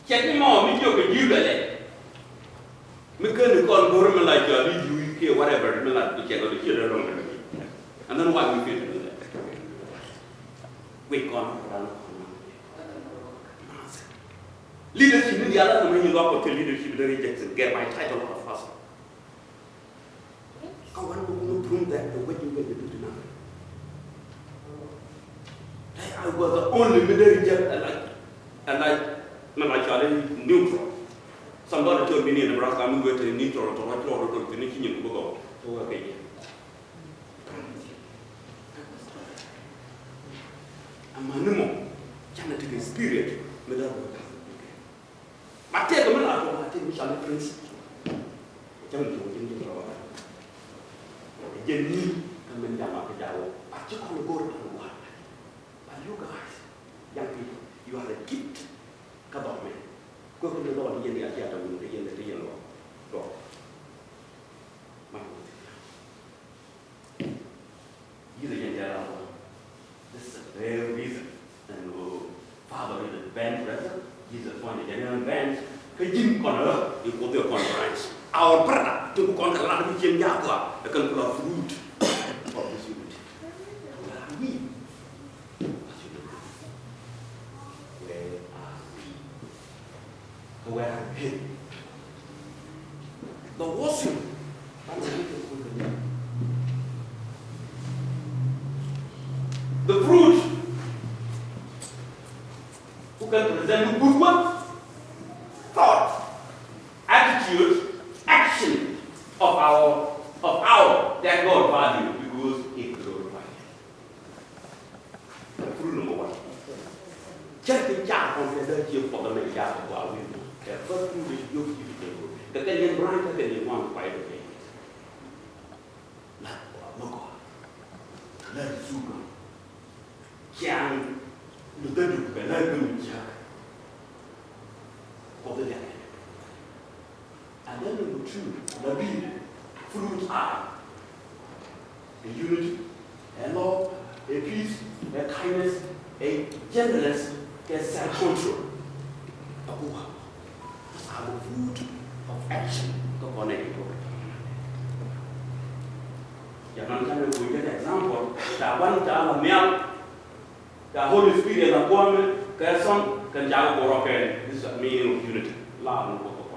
Cɛ ti mɔ mi jiök kɛ ji̱ bɛlɛ. Mi ken ni kɔn go̱r mi la cɔal i̱ yuuc kiɛ whatever mi la bi cɛ kɔn i̱ ciɛ dee lɔŋ dee. And then why we feel to do that? Wek kɔn ran kɔn. Leadership ni diaal la mi nyi luak kɔ kɛ leadership dee reject kɛ by title of person. Kä wan bä kun prove that the way you were the duty now. I was the only military general, like, and like, mi la cɔal i̱ neutral. Somebody told me in Nebraska mi wete neutral tɔ rɔ clɔr tɔ tini ci nyin bä gɔw tɔ wä kɛ yɛ. Ama ni mɔ canɛ tekɛ spirit mi la wä. Ba tëëkɛ mi la tuɔɔk a tëëk mi cɔal i̱ principle. Cäŋ tuɔɔk ji̱n ji̱n rɔɔdɛ. Jɛn ni kä min jama kä jaw a ci kɔn go̱r a ŋuan. But you guys, young people, you are a gift. Kä dhɔk mɛ kuɛ kun ni dhɔk ni yɛn ya cia ta wun kä yɛn kä yɛn dhɔk. Dhɔk. Man wä ti. Ji̱ lɛ jɛn jɛ ram. This is a very reason. And, uh, Father is a band present. Ji̱ Kɔn jɛ ni advance kä ji̱n kɔn rä in Kuoth ɛ conference. Our brother ti ku kɔn kɛ lat bi cien jaak kua ɛ kɛn kula fruit of this unity. Where are we? Where are we? Kä where are we? The worship. The fruit. Who can present good work, thought, attitude, action of our of our that God value because it glorifies. Fruit number one. Cɛ ti ca kɔn kɛ dee jiɛ puɔth ɛmɛ ca kɛ gɔaa wi̱i̱. Kɛ first fruit is yo̱k ji̱ bi jɛ ro̱o̱ kɛ kɛ yɛn branch kɛ kɛ yɛn wan kuay kɛ kɛ. La gɔaa mɛ gɔaa. La zuga. Ciaŋ ni dee duk kɛ la gëm ciak. Kɔth dee jɛ. And then number two, la bi fruit are a unity, a love, a peace, a kindness, a gentleness, a self-control. A kuwa a fruit of action. Kä kɔn ɛ ito. Yaman kan ɛ kuwa example. Ta ban ta la mial. The Holy Spirit la kuɔmɛ kɛ sɔn kɛn ca kɛ gɔrɔ kɛn. This is a meaning of unity. La ni kɔ kɔ kɔ.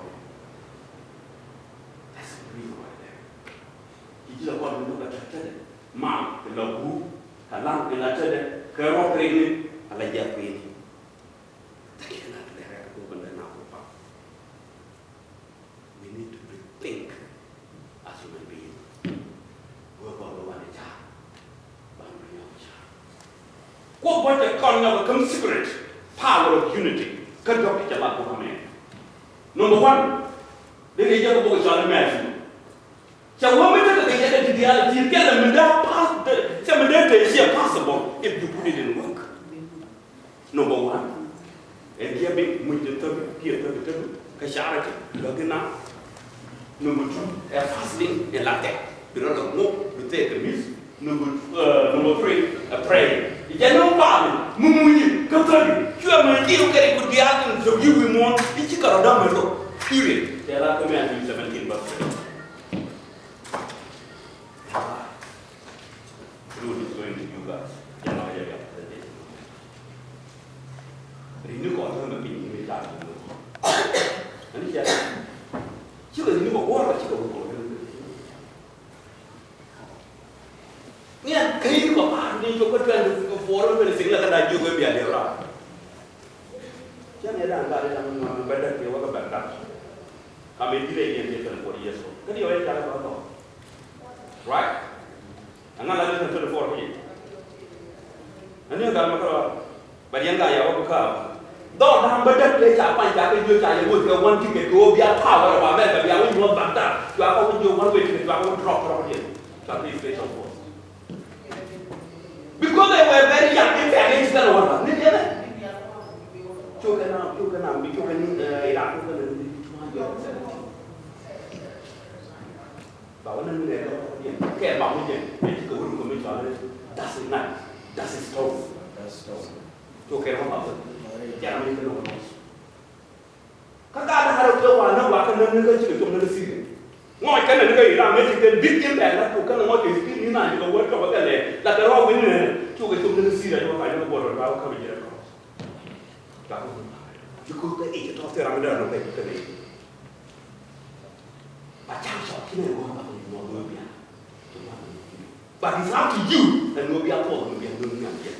That's the reason why there. Ci ji̱ la kɔn ni kɛ tɛtɛ dɛ. Mal kɛ la ku kɛ lan kɛ la tɛtɛ kɛ rɔ kɛ ni a la jɛ kɛ ni. Thank you na tɛtɛ rɛ kɛ kɔ kɛ na kɔ pa. We need to rethink as human beings. Wee kɔn wee wan i̱ ca̱r. Ban bi nyɔk ca̱r. Kuoth bä cɛ kɔn nyɔk kä secret power of unity. Kä dɔk ti cɛ lat bä mɛ. Number one, dee ni jɛ kɛ bok cɔl i̱ Matthew. Cɛ wä mi tekɛ kɛ jɛ kɛ ti diaal ti kɛl mi daa pass, cɛ mi dee te ciɛ possible if you put it in work. Number one, ɛ giving, muc ti thäk, kiɛ thäk thäk kä charity, bä ki na. Number two, ɛ fasting, ɛ la tɛk, bi rɔ lɔ ŋok, bi thɛk kɛ mi̱th. Number, uh, number three, ɛ pray. Jɛ ni wä paal mi muc kä thäk, cuɛ mɛ ti kɛ ri ku diaal in thäk yi wi̱i̱ muɔ̱ɔ̱n, i̱ ci kɛ rɔ däm mɛ lo̱k. Period. Tɛ la kä Matthew seventeen verse three. Ruth is going to you guys. Jana ka jaya. Rini kɔ tɛ mɛ piny ni ta ni. Ani jɛ. Cikɛ rini kɔ wara cikɛ wukɔ. Ni an kai ni kɔ pa ni jɔ kɔ twenty four twenty six la ka da jiyo kɛ bia de ra. Cɛ ni da nga de da ma bɛ da ke wa ka bɛ da. Ka mɛ dire yɛn jɛ twenty four years old. Kɛ ni yɔ yɛ ja ba ba. Right? Ɛŋa la ni twenty four pi. Ani ŋa ma kara. But yɛn ga ya wa ku ka. Dɔɔk da̱a̱m bä däk kɛ ca kuany ca kɛ jiök ca yɛ wuɔth kɛ one ticket kɛ ɣöö bia power of America bia wä nyuɔ̱th Baghdad. Cua kɔ wä jiök one way ticket cua kɔ wä drop drop diɛn. Cua kɛ special force. Because they were very young. In fact, they didn't know what ni diɛn. Cukɛ na cukɛ na bi cukɛ ni Iraq cukɛ na ni twenty seventeen. Ba wä na ni nɛ lɔ diɛn kɛ ba wä jɛn. Mɛ ti kɛ wä ni kɔmishɔn ni dasi na dasi stone. That's stone. Cukɛ na ba wä jɛn a mi kɛ na wä. Kä gaat da̱ŋ rɛw tëë wa näk wa kä näk ni kä cikɛ com ni kä Syria. Ŋɔc kä näk ni kä Iran mëë ci kɛn bit ji̱n bɛ̈ɛ̈k la tuk kä ŋɔc kɛ bit ni naaŋ cikɛ wä tɔk kä lɛ la kɛ rɔɔk wi̱n ni cu kɛ com ni kä Syria ci wä kac ni kä buɔt rɔ ba wä kä bi ji̱ rɛ kɔɔc. Ca kä wä because kä i̱ ci tɔ̱ thil ram mi dee rɔ nɔ pɛc kä nɛy. A cak cɔk ci nɛy wä ba kɛ nyuɔth wä biak. But it's up to you. Ɛn ɣöö bia puɔth ɛn ɣöö bia no̱o̱ŋ nhiam jɛ.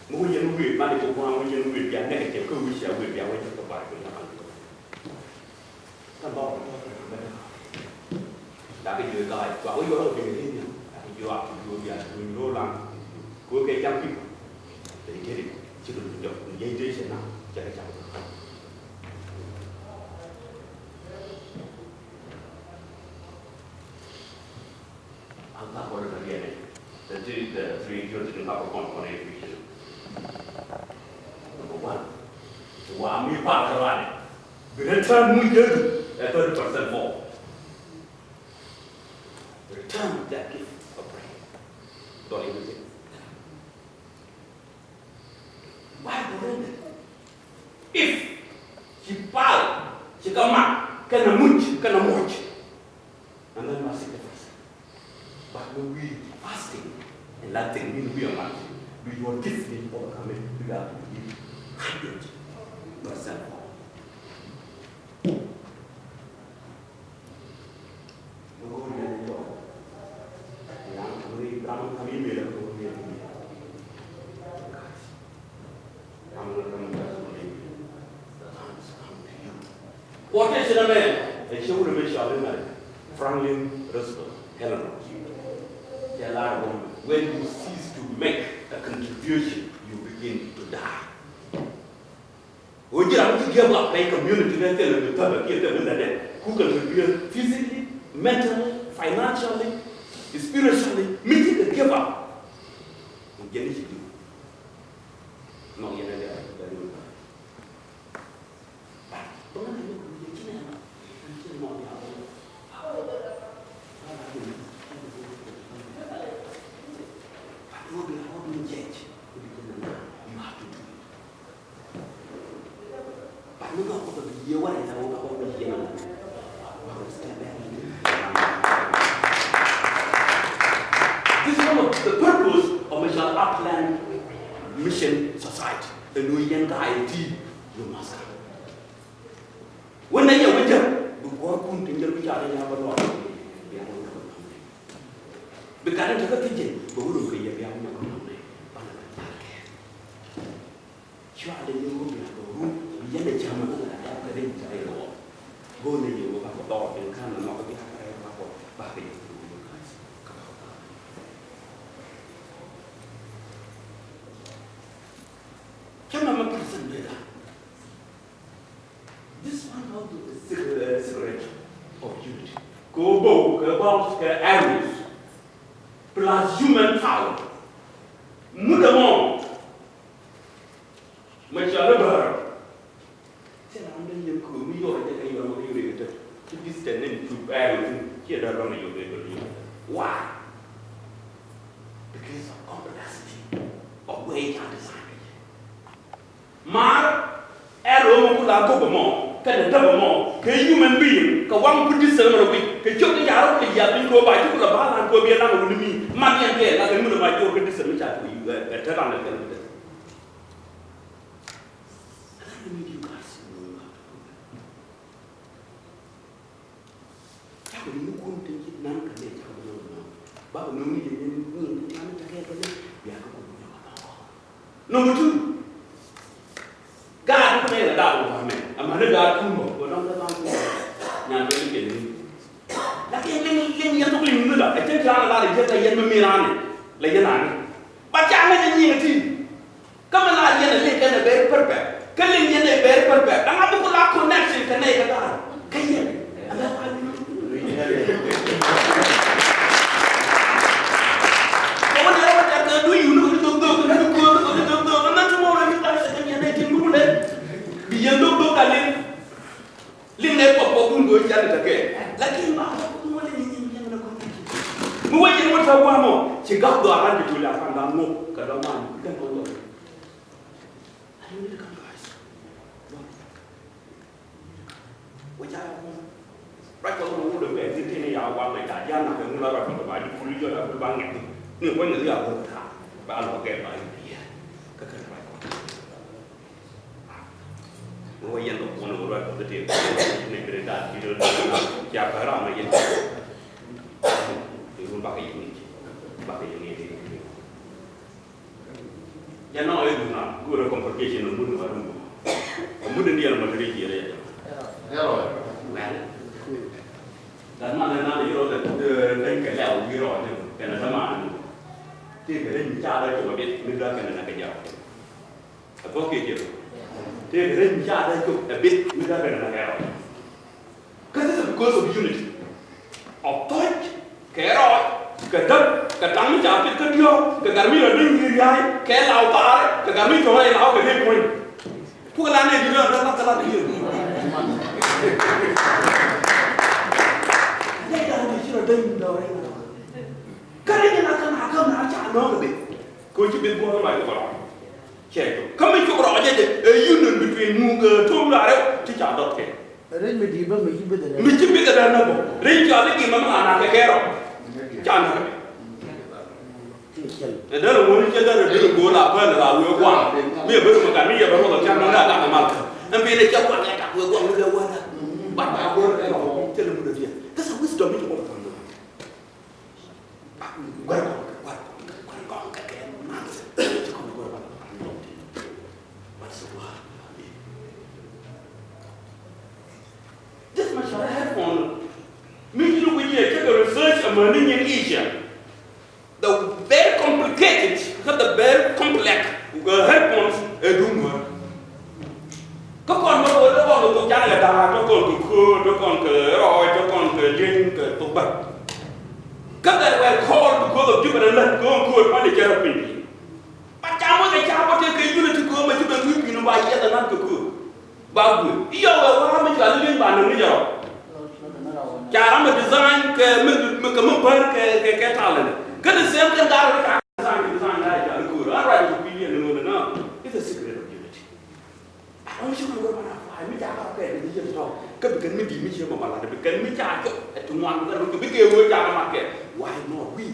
Mi wä yɛn wëë man i̱ cɛ gua̱a̱ŋ wä yɛn wëë bia nɛkɛ cɛ kä wi̱c cia wëë bia wä jɛ kɛ bar kɛ yakan. Kä ba wä tɔ̱ kɛ mɛ dee. Dak i̱ jiö ga̱a̱c kua wä yɔr wä jɛ kɛ li̱n nhiam. Dak i̱ jiö ak jiö bia duny ro̱o̱ laŋ. Kɛ wä kɛ ja̱ŋ pi̱k. Tɛ i̱ teri cikɛ luny jɔk ni jɛy tëë cɛ naŋ cɛ kɛ cak. An ka kɔn ka riɛn ɛ tɛ ti tɛ three jɔt ni ka kɔn kɔn ɛ fi. Number one, wa mi pa ka rani bi return mu jɛ ɛ thirty percent more. Return that gift of prayer. Why do they? If ci pal ci kɛ mak kɛnɛ muc kɛnɛ muc, and then you are sacrificing. But when we fasting and that thing mean we are marching, do your gift in overcoming, do you have to give hundred percent for? Quotation ɛmɛ ɛ cɛ wut ɛmɛ cɔal i̱ ŋa̱t Franklin Roosevelt Delano. Cɛ lar ɛn ɣöö when you cease to make a contribution, you begin to die. Ɣöö ji̱ ram mi ci give up rɛy community ni thilɛ mi thäpɛ kiɛ thilɛ mi lätdɛ, ku contribute physically, mentally, financially, spiritually, mi ci kɛ give up. Ɣöö jɛn i̱ ci ji̱. Nɔ yɛn ɛ dee a bɛ ni wä. This is one of the purpose of Marshall Upland Mission Society. Ɛn ɣöö yɛn ka I T you must come. Wän nɛ yɛ wä jɛ bi guɔ̱rkun ti nyɛl wi̱c a lɛ ya̱ bä lɔɔk. Bi gat in te kä thiec jɛ bɛ wä run kɛ yɛ bia wä nyɔk nɔmɛ banɛ bɛ tar kɛ. Cua lɛ yɛ wä bia bɛ run bi yɛn ɛ cam a bä gat a kɛ rɛy jɛ rɛy rɔɔd. Go̱o̱r nɛ yɛ wä bakɔ dɔɔr in ka̱n nɔ nɔk bia kɛ rɛy bakɔ bakɛ yɛ. Cɛ mɛ mɛ pɛrɛ sɛn bɛ gat. This one out of the secret, secret of unity. Kɛ ɣöö bow kɛ bounds kɛ arrows plus human power. Mut ɛmɔ mɛ cɔal i̱ bäär. Cɛ ram dee yɛ köök mi yɔr jɛ kɛ yɔr mɔ kɛ yɔr yɛ kɛ tɛt. Ci distance ni cu arrow thin ciɛ dee ram yɔr kɛ yɔr yɛ. Why? Because of complexity of way ca design kɛ jɛ. Maar ɛn ɣöö mi ku la gök ɛmɔ kɛnɛ däp ɛmɔ kɛ human being kɛ waŋ ku distance mɛ rɔ wi̱c kɛ ciök ni ca rɔ kɛ yiath piny kɛ ɣöö ba ci ku la ba̱a̱l an kɛ ɣöö bi ɛ laŋ ɛ wuni mi mat yɛn kɛ la kɛ ŋun ɛma jiɔr kɛ distance mi ca kɛ wi̱c ɛ te ran ɛ kɛn kɛ distance. Cakɔ ni kun tin ci nan ka ne cakɔ ni nan ba ko nong ni ni ni ni nan ta ke to ne ya ko ko ni ko. Number two. Gaat ni ko ne la da ko mɛ ama ne gaat kun mɔ ko nan da ban ko. Nyan ko ni ke ni. Lakin ni ni ni ya to ni ni da. E tin ta la da je ta yen mi mi ran. La yen ani. Ba ta ne ni ni ti. Kä mi la yɛn a liŋ kɛn a very perfect. Kä liŋ yɛn a very perfect. Da̱ŋ a buk la connection kɛ nɛy kɛ da̱a̱n. Kä yɛn. Kɛ wä nɛrɛ wä tɛr kɛ du yun kɛ dok dok kɛ du kuäär kɛ dok dok. Ɛmɛ ti mɔr a mi da̱a̱n kɛ yɛn a tin buk lɛ. Bi yɛn dok dok a liŋ. Liŋ nɛ kɔk kɔk dun go̱o̱r cal i̱ tekɛ. Lakin ba kɔk dun wä liŋ ni liŋ nɛ kɔk. Mi wä yɛn wä tɛ wä mɔ ci gak dhɔaran bi tuli a kan dan ŋok kɛ dɔ̱ŋ man kɛ kɔk dɔ̱ŋ. Wä ca wä ruac kɔk dun wä dɔ̱ŋ bɛ ti ti ni ya wa mɛ ca dian na kɛ ŋun la ruac kɔk ba di kuli jɔ la kuli ba ŋɛk ni wä ni ya wä ta ba lɔ kɛ ba yi biɛ kɛ kɛ ruac kɔk. Wä yɛn kɛ kuɔn wä ruac kɛ tëë ni kɛ daa ti dee cia kɛ ram yɛn. Ti wun bakɛ yɛn ni bakɛ yɛn ni. Yɛn nɔ yɛ duna go̱o̱rɛ complication ni mun wa dun. Mun ni yɛn ma tëë jiɛ rɛ. Well, that man na ni yɔrɔ lɛ kɛ lɛ wi̱i̱ rɔ ni kɛ na dama ni. Ti kɛ rɛ ni ca rɛ jɔma bit mi da kɛ na kɛ jɔma. A thuɔ̱k kiɛ jiɛth. Tëëkɛ rɛc mi ca dee cop ɛ bit mi dee kɛn ɛ na kɛ rɔɔc. Kä this is because of unity. Ɔ thoc kɛ rɔɔc kɛ däk kɛ taŋ mi ca pit kä diɔ̱ɔ̱k kɛ gat mi rɔ dee wi̱i̱ ria̱a̱c kɛ law thaarɛ kɛ gat mi cuɔ̱ŋ rɛy law kɛ dee puɔ̱ny. Puk la nɛ di̱t rɔ dee la kɛ la di̱t. Nɛ da̱a̱n di ci rɔ dee wi̱i̱ dɔɔrɛ. Kä ri ni na kä na kä na ca Nɔŋ kɛ beth kɛ ɣöö ci beth guɔ̱ɔ̱r mac kɛ kɔn. Cɛ cop kä mi cop rɔɔdɛ jɛ ɛ union between ŋuŋ kɛ tom la rɛw ti ca dɔth kɛ. Rɛc mi di̱i̱t bä mi ci beth rɛw. Mi ci beth rɛw na bä rɛc cɔal i̱ gi̱i̱m ɛmɛ ŋa̱n a kɛ kɛ rɔ. Ca na rɛ. Ɛ dee rɛ ŋuɔ̱n cɛ dee rɛ dee rɛ go̱o̱r la päl la wee gua̱a̱ mi ɛ bä rɛ mɛ gat mi yɛ bä ruɔth ɔ tiam nɔn dee a gat kɛ mal kä ɛn bi nɛ cɛ gua̱a̱ kɛ gat wee gua̱a̱ mi kɛ wee gat. Bat ba go̱o̱r kɛ rɔ cɛ lɛ mut ɛ diɛ. That's a wisdom mi ci wä kɛ kɔn. This much I have on. Mi ci luk wi̱c yɛ cä kɛ research amäni nyin Asia. The very complicated, kä the very complex, uh, headphones ɛ duŋ wä. Kä kɔn bä wä lɛ kɔn kɛ thok ja̱a̱n kɛ da̱a̱, tɔ kɔn kɛ köör, tɔ kɔn kɛ rɔɔc, tɔ kɔn kɛ lieny kɛ thok bä. Kä that were called because of different land, kɛ ɣöö köör man i̱ cɛ rɔ piny. Ba ca moc kɛ ca bä tëë kɛ unity kɛ ɣöö mɛ ci bɛ ŋui̱ pi̱i̱n ba yiɛth ɛnan kɛ köör. Ba gui̱ i̱ yɔw ɛ wa̱a̱ mi cɔal i̱ lieny ba näk ni jɛ rɔ. Ca ram mi design kɛ mi, mi, kɛ mi bär kɛ, kɛ, kɛ talent. Kä the same thing gaa rɔ ca design, design gaa ca ni köör. An ruac kɛ pi̱i̱n yɛn ni ɣöö nɛ na. It's a secret of unity. A ɣän ci kɔn wä mana fly mi ca kɔn kɛ ni yɛ tɔ kä bi kɛn mi di mi ci mama la bi kɛn mi ca jɔ ɛ ti ŋuan kɛ ru bi kɛ wä ca ma kɛ. Why not we?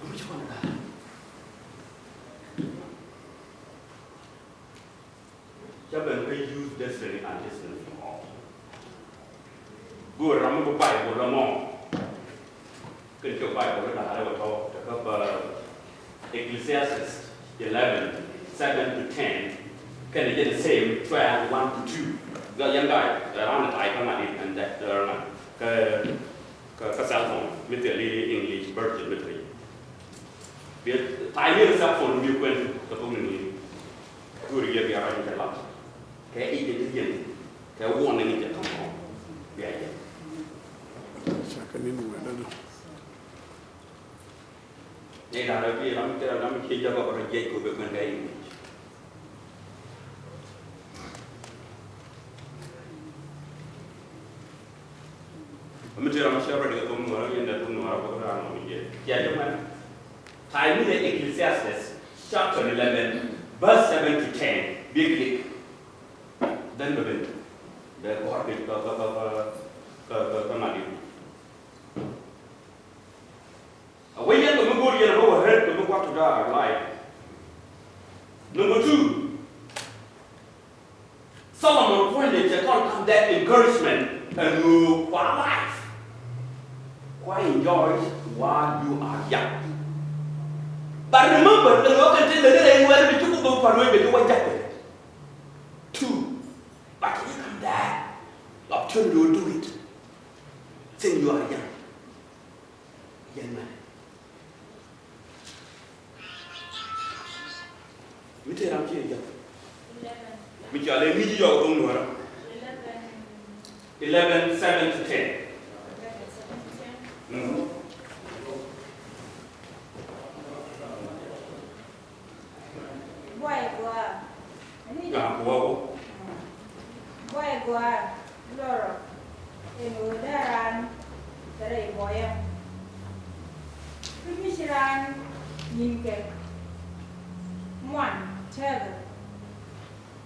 Mi ci kɔn ka ca ben kɛ use destiny and destiny from all. Go̱o̱r ram mi bi Bible lɔ mɔ. Kɛn cɛ Bible da̱a̱rɛ wä tɔ̱ te kä bä Ecclesiastes eleven, seven to ten. Kɛn jɛ the same twelve, one to two. Gɔl yɛn guy ran ni tay kä ŋa̱ dit and that ran kä kä kä cell phone mi thil i̱ English version mi thil. Bi tay ni cell phone bi kuɛn kä thok ni ni. Go̱o̱r yɛ bi a rɔny kɛ lat kɛ i̱ jɛ ti yɛn. Kɛ warning in jɛ tɔŋ kɔn bia jɛ. Cakɛ ni nuɛ dɔdɔ. Ni da̱rɛ bi ram kɛ ram kiɛ jɛ kɔ kɔ jiɛc kɔ bɛ kuɛn kɛ in. Mi ti ram cɛ rɔ di kɛ thom nuɔrɛ in dɛ thom nuɔrɛ kɔ ram mi jɛ. Cɛ jɛ mɛn. Tay ni dɛ Ecclesiastes chapter eleven verse seven to ten. Bi click. Then bɛ ben bɛ gɔr kɛ kɛ kɛ kɛ kɛ kɛ ŋa̱t i̱. A wee yɛn kɛ mi go̱o̱r yɛn a bä wä red kɛ mi kuat to da life. Number two, Solomon puɔ̱nydɛ cɛ kɔn kam that encouragement ɛn ɣöö kua life. Kua enjoy while you are young. But remember, the local thing that they were to do for me, they were jacket. Two, but you come there, opportunity to do it. Since you are young. Young man. Mi te ram ci young. Mi cɔal ɛ ŋi̱ci yɔk thoŋ nuɔrä. Eleven, seven to ten. Mm. Buay gua̱a̱. Gaa kuɔɔku. Buay gua̱a̱ lɔrɔ ɛn ɣöö dee raan kɛ rɛy buɔyä. Kä mi ci raan nyinkɛ ŋuan tɛɛkɛ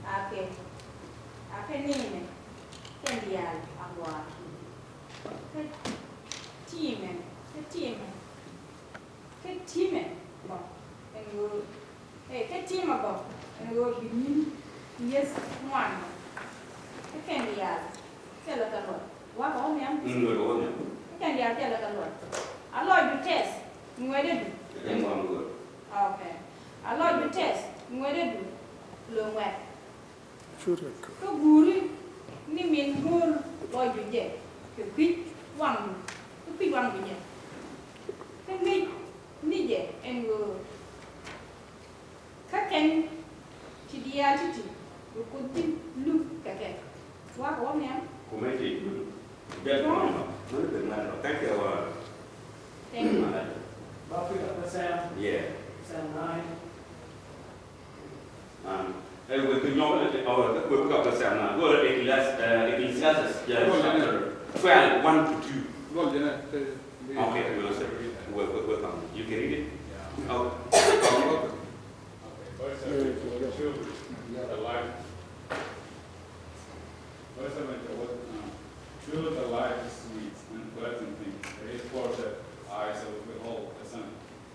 a kɛ, a kɛ ni̱nɛ kɛn diaal a gua̱a̱. Kä ti̱i̱mɛ, kä ti̱i̱mɛ. Kä ti̱mɛ bä ɛn ɣöö, ɛ, kä ti̱mɛ bä ɛn ɣöö bi ni̱n yieth ŋuan bä. Kä kɛn diaal thilɛ kɛ luɔt. Wakɛ wä nhiam? Mm, wakɛ wä nhiam. Kä kɛn diaal thilɛ kɛ luɔt. A lɔcdu tɛth ŋuɛ̈tdädu. Ɛn ŋuan ŋuɛ̈t. Okay. A lɔcdu tɛth ŋuɛ̈tdädu lo̱ŋ wɛ̈t. Kä guuri ni min go̱o̱r lɔcdu jɛ kɛ kui̱c waŋdu, kɛ kui̱c waŋdu jɛ. Kä ŋäc ni jɛ ɛn ɣöö kä kɛn ti diaal ti̱ti̱ bi Kuoth ji̱ luk kɛ kɛ. Wakɛ wä nhiam? Kumɛ ti jɛ. Thank you. Ba pick up the Sam. Yeah. Sam nine. Ɛ wek kɛ nyɔk ɛ wek kɛ kap kɛ sɛm na wek Ecclesiastes, ɛ, Ecclesiastes, ɛ, chapter twelve, one to two. Okay, wek kɛ wek kɛ kam. Read it. Yeah. Oh. Okay, verse seven, for children, the life. Verse seven, for what, uh, truly the life is sweet and pleasant thing. It is for the eyes to behold the sun.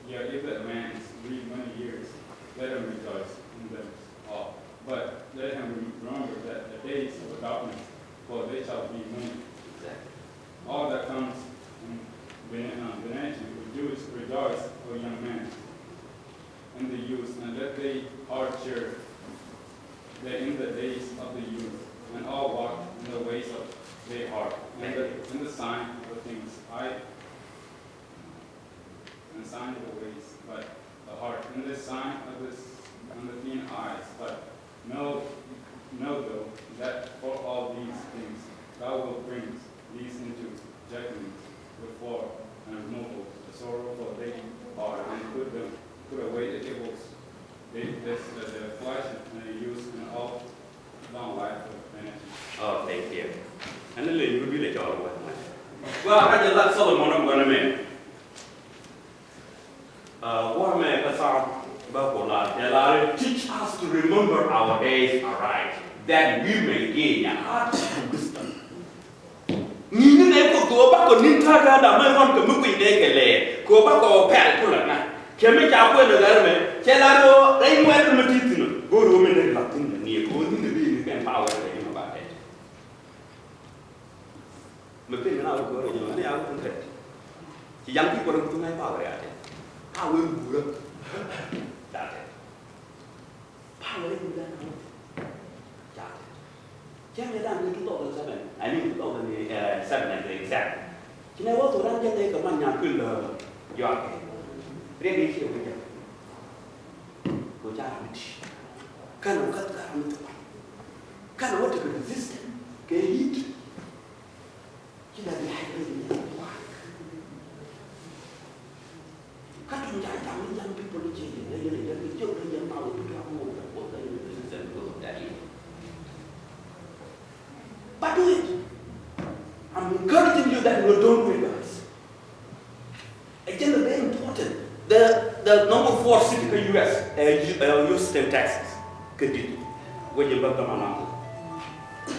Yet if that man is grieved many years, let him rejoice in them all. But let him remember that the days of darkness, for they shall be many. Exactly. All that comes in bene-, uh, vanity, rejoice, rejoice, O young man, in the youth, and let thy heart cheer thee in the days of the youth, and all walk in the ways of thy heart, and the, in the sign of the things I, and the sign of the ways, but the heart, and the sign of the, and the thin eyes, but know, know thou that for all these things thou wilt bring these into judgment before and removal the sorrow for they are, and put them, put away the evils, they, this, the, the flesh and the use and all long life of vanity. Oh, thank you. Ɛn ni leny mi bi lɛ cɔɔl wä. Gua a jɛ lat Solomon a gua̱n mɛ. Uh, wä mɛ kä Psalm ba ko la, cɛ la, teach us to remember our days aright, that we may gain a heart of wisdom. Ŋi̱i̱ni nɛ kɔ kɛ ɣöö bakɔ ni̱n ta̱a̱ ta̱a̱ da̱a̱ mɛ ɣɔn kɛ mi guic nɛ kɛ lɛɛr kɛ ɣöö bakɔ pɛl kulɛ ŋa̱. Kɛ mi ca kuɛn ɛ ɣär mɛ cɛ la rɔ rɛy ŋuɛ̈t mi ti thi̱n ɔ go̱o̱r ɣöö mi nɛ la̱th thi̱n mɛ niɛ kɛ ɣöö ni̱n ɛ bi ni kɛn power kɛ ni mɛ ba tɛt. Mɛ pen mi na wä go̱o̱r ɛ jɛ mɛ ni a wä kun tɛt. Ci young people in kuth ŋa̱c power a tɛt. A wee guurä. Ca tɛt. Power in dan a wä tɛt. Ca tɛt. Cɛ mi dan ni two thousand seven, I mean two thousand seven as the exact. Ci nɛ wä thok dan jɛ nɛ kɛ man nyan kuil, uh, jɔak kɛ. Riɛk in ci wä jɛ. Ko ca ram ti. Kan wä kat ka ram ti. Kan wä ti kɛ resistant kɛ heat. Ci la bi hydrate ni. Kä tuŋ ca jam ni young people ni ci yɛn, yɛn, yɛn, yɛn, yɛn, yɛn, ma wä bi dua mo wä, wä, yɛn, yɛn, yɛn, yɛn, yɛn, yɛn. But do it. I'm encouraging you that you don't do it, guys. Agenda very important. The, the number four city kä U S, uh, U-, uh, Houston, Texas. Kä dit wec in bä gama nam.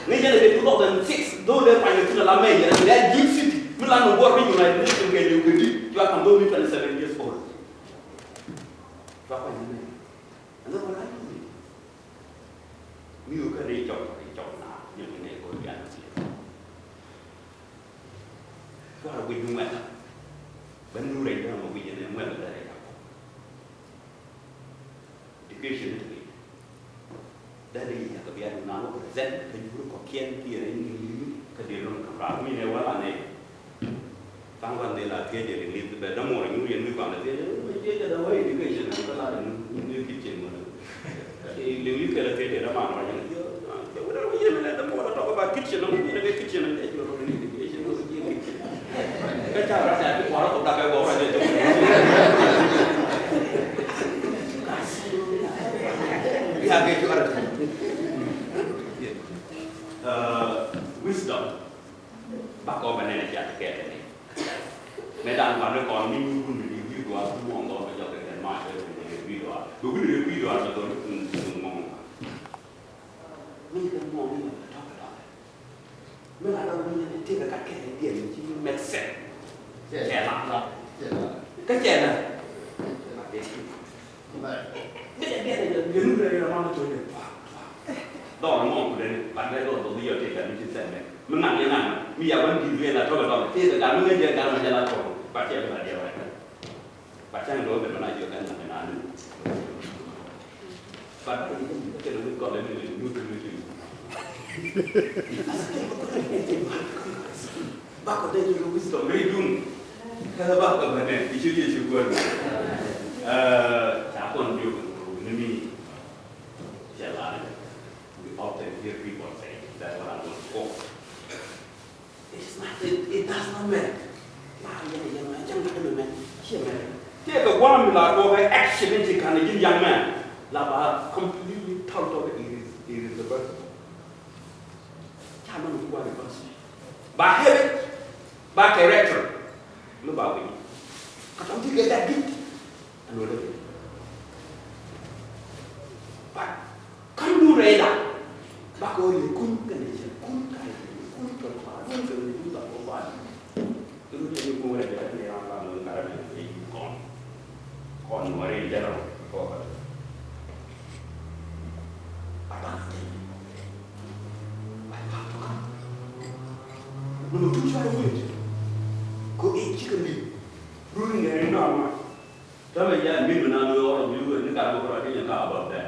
Ni jɛn a bɛ two thousand six, though dee kuany ni thin a la mɛ yɛn a bɛ a Dream City mi la ni buɔr ni United Nations kɛ liw kä dit. Cua kam though mi twenty seven years old. Cua kuany ni mɛ. Ɛn ni kuany ni mɛ. Mi wä kä ni cɔk, ni cɔk na ni mi ni ko yan ni. Cua rɔ wi̱c ni ŋuɛn. Bä nu rɛy dämɛ wi̱c ni ŋuɛn lɛ rɛy dämɛ. Education ni ti wi̱c. Dee ni yi̱ jakä bia du naan wä present kä juri kɔkiɛn kiɛ rɛy ni kä dee lon kam raa mi nɛ wala nɛ. Thaŋ kɔn dhil a thiec jɛ liŋ li̱th bɛ dämɔ rɛ nyuur yɛn mi kɔn a thiec jɛ mi thiec jɛ dee wä education ni kä la ni ni kitchen mɔ. Liŋ li̱th kɛ la thiec jɛ dämɔ rɛ nyuur yɛn. Kä ca rɔ ca ti kuarɔ tɔk dakɛ gɔw rɔ jɛ jɛ. Bia kɛ cuarɛ. Uh, wisdom. Bakɔ bɛ nɛnɛ cia ti kɛɛlɛ ni. Mɛ dan kɔn ni kɔn ni wun ni wi̱i̱ duaar ku muɔŋ dɔɔn bɛ jɔk kɛ kɛn maa bɛ wun ni wi̱i̱ duaar. Bɛ wun ni wi̱i̱ duaar bɛ dɔɔn ni kun kun muɔŋ. Mi kɛ muɔŋ ni mɛ tɔk dɔɔn. Mi la dɔɔn ni ti kɛ kat kɛ diɛn ni ci mi mɛk sɛn. Cɛ la. Kä cɛ la. Dɔɔr mɔ kudɛ ni pat dɛ dɔɔr dɔɔr yɔ tɛ kɛ mi ti sɛmɛ mi ŋaŋ yɛ ŋaŋ mi ya wani di duye la tɔbɛ dɔɔr tɛ kɛ mi ŋaŋ yɛ ŋaŋ yɛ la tɔbɛ pat yɛ la yɛ wani pat yɛ dɔɔr bɛ na yɔ kɛ ŋaŋ na ni pat kɛ ni kɔlɛ ni ni ni ni. Bakɔ dee jɛ wisdom rɛy duŋ. Kä bakɔ bɛ nɛ i̱ ci Yecu guäär. Ca kɔn diök ni mi cɛ la. We often hear people say that what I want for. It is not, it, it does not matter. La yɛn yɛn ma jɛn ka dee mɛ ci mɛ. Tëëkɛ gua̱a̱m mi la tuɔɔk ɛ action in ci ka̱n ji̱n young man la ba completely tɔl tɔl irreversible. Ca nɔŋ ti gua̱a̱m irreversible. Ba habit, ba character. Mi ba wi̱i̱. Ka tɔŋ ti kɛ that gift. Luɔtdä kɛ. But kä nu rɛy la bakɛ ɣöö yɛ kun kɛnɛ cɛ kun ka yɛ kun kɛ kɔa kun kɛ ni kun kɛ kɔa. Kun kɛ ni kun rɛy la ni ran la mun kara ni kɔn kɔn wari jɛrɛ kɔn. Number two, try to wait. Ko e chicken ni. Runi ni ri nɔma. Tell me, yeah, mi na mi ɔrɔ mi wɛ ni ka mi kɔrɔ ni ka about that.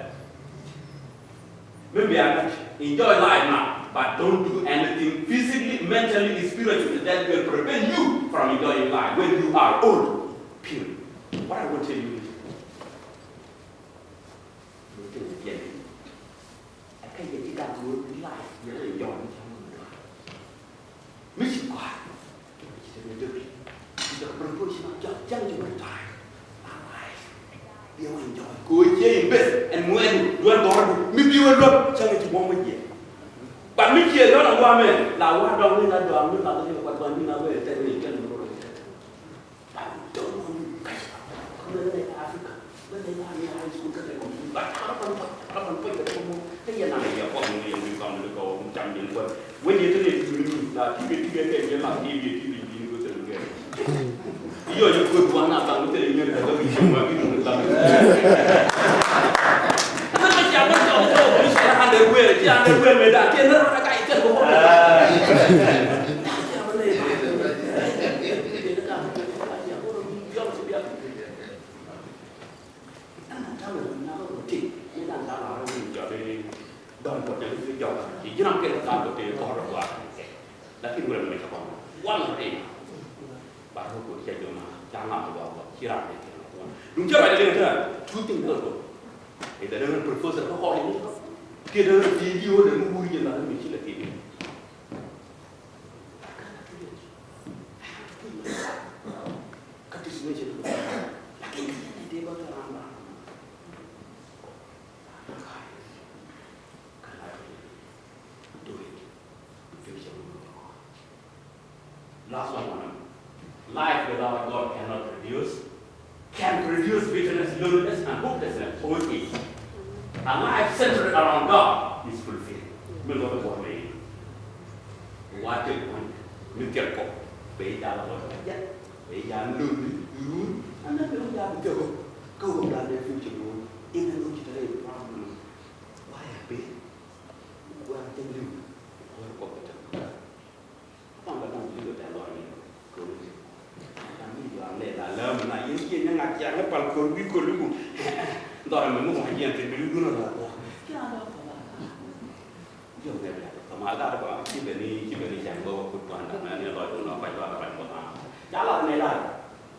Maybe I can enjoy life now, but don't do anything physically, mentally, spiritually that will prevent you from enjoying life when you are old. Period. What I want to tell you is, Ɛ kɛ yɛ ti dak lo̱o̱ life yɛ lɛ yɔn. Mi ci kɔaar ci te mi döki ci te kɛ pɛn koci ma jɔk jaŋ ci wä ta̱a̱. Life bi wä enjoy ko cie in beth ɛn ŋuɛɛdu duel gɔrdu mi bi wä luäk cäŋ ci buɔ̱m wä jiɛ. But mi cie lɔn a wamɛ la wa dɔŋ ni la dɔŋ ni la dɔŋ ni la wä tɛk ni kɛn ni rɔ. Ɛn na ta̱a̱ mɛ na kä rɔ tëë mi da̱ŋ da̱ŋ la rɔ ni jɔt ni dɔ̱ŋ kuɔt ni jɔt ni ji̱n ram kɛ la ta̱a̱ kuɔt tëë kɔn rɔ gɔaa. Lakin wurɛ mɛ cɛ kɔn wan rɔ tëë. Ba rɔ kuɔt cɛ jɔt ma da̱ŋ la rɔ gɔaa ci ram kɛ kɛ la kuɔn. Duŋ cɛ ba jɛ lɛ tëë two things rɔ. Ɛ dee rɔ professor kä kɔn ni. Kiɛ dee rɔ ti di wä dee mi wuri jɛ la mi ci la ti di. Kä ti situation. Lakin kä yɛn ɛ dee bä kɛ ram ram. Kä life do it. Finish it. Last one, one. Life without God cannot produce, can produce bitterness, loneliness, and hopelessness. Only a life centered around God is fulfilled. Mi lɔ bɛ bɔl mi. Wa te kɔn mi kɛ kɔ bɛ ja la bɔl bɛ ja bɛ ja lori yun ana bɛ ja bɛ kɛ kɔ kɛ wɔ ja bɛ future bɔ ina no ci tare problem. Wa ya bɛ wa te liu wa kɔ bɛ ta. Kɔn ka dɔŋ ji̱ lɔ tɛn lɔr ni kɛ wä ji̱. Ka mi jɔan lɛ la lääm na yɛn kiɛ nyɛ ŋa̱c kiɛ ŋä pal kor wi̱i̱ kor luku. Dhɔr ɛmɛ mi ŋuan jiɛn ti bi luku na la kɔ. Kiɛ ŋa la kɔ la. Jiɔn ŋɛ bia kɔ ma la kɔ ci bɛ ni ci bɛ ni cɛn bä wä kut kuan dam ɛn ni lɔc wun ɔ kuac lɔc kuac mɔ tha̱a̱ŋ. Ca la ni la.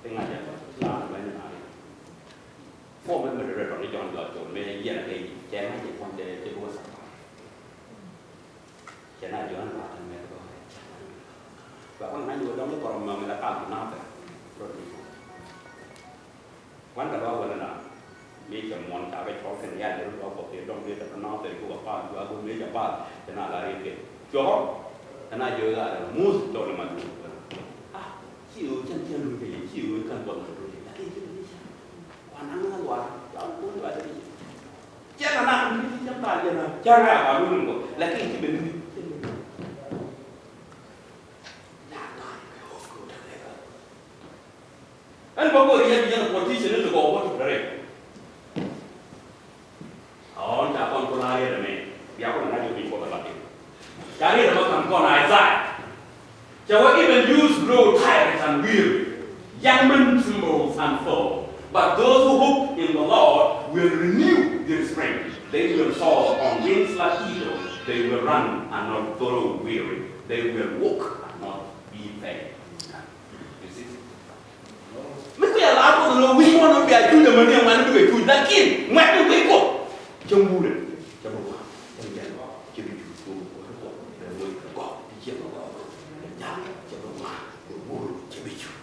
Ti ŋa̱c jɛ kɔ la ni mɛ ni na ri. Fɔ mɛ mɛ rɛ tɔni jɔn jɔt jɔn mɛ yɛn kɛ cɛ ŋa̱c jɛ kuan cɛ cɛ bä wä sa. Cɛ na jiɔn ba tɛn mɛ kɛ bä. Ba kɔn na jiɔ dɔŋ kɔrɔ mɛ mɛ la kal na bɛ. Rɔ ni. Wan ka lɔa wɛlɛ na. Mi cɛ muɔn ca kɛ cɔl kɛn ya jɛ rɔ kɔ kɛ dɔŋ mi tɛ na bɛ kɛ ba kal jua go mi jɛ ba. Cɛ na la ri kɛ. Cɔl. Cɛ na jiɔ la rɛ mus cɔl ma du. Ah, ci yo cɛn cɛn ru kɛ ci yo kan bɔ na ru kɛ. Lakin ci ni ca. Wan na na lɔa. Cɔl ko lɔa de. Cɛ na na mi ci cɛ ba jɛ na. Cɛ na ba ru ni ko. Lakin ci bɛ ni. Ɛn bä go̱o̱r yɛn yɛn politician ni ti gɔw bä ti rɛ. Ɔn ca kɔn kula yɛn mɛ bia kɔn na jɔ piny kɔn la piny. Ca yɛn mɛ kan kɔn Isaiah. Cɛ wä even youths grow tired and weary. Young men tremble and fall. But those who hope in the Lord will renew their strength. They will soar on wings like eagles. They will run and not grow weary. They will walk and not be faint. Mi kui̱ a la Kuoth ni wi̱i̱ muɔ̱ɔ̱n mi bia cuc dämäni ŋuan mi bikɛ cuc lakin ŋuɛ̈t mi wi̱i̱ Kuoth. Cä ŋuurɛ cä bi ŋuan cä bi jɛn gɔaa cä bi jur Kuoth bi Kuoth bi Kuoth bi moc kɛ gɔaa bi ciɛ kɛ gɔaa bi jal cä bi ŋuan bi moc cä bi jur.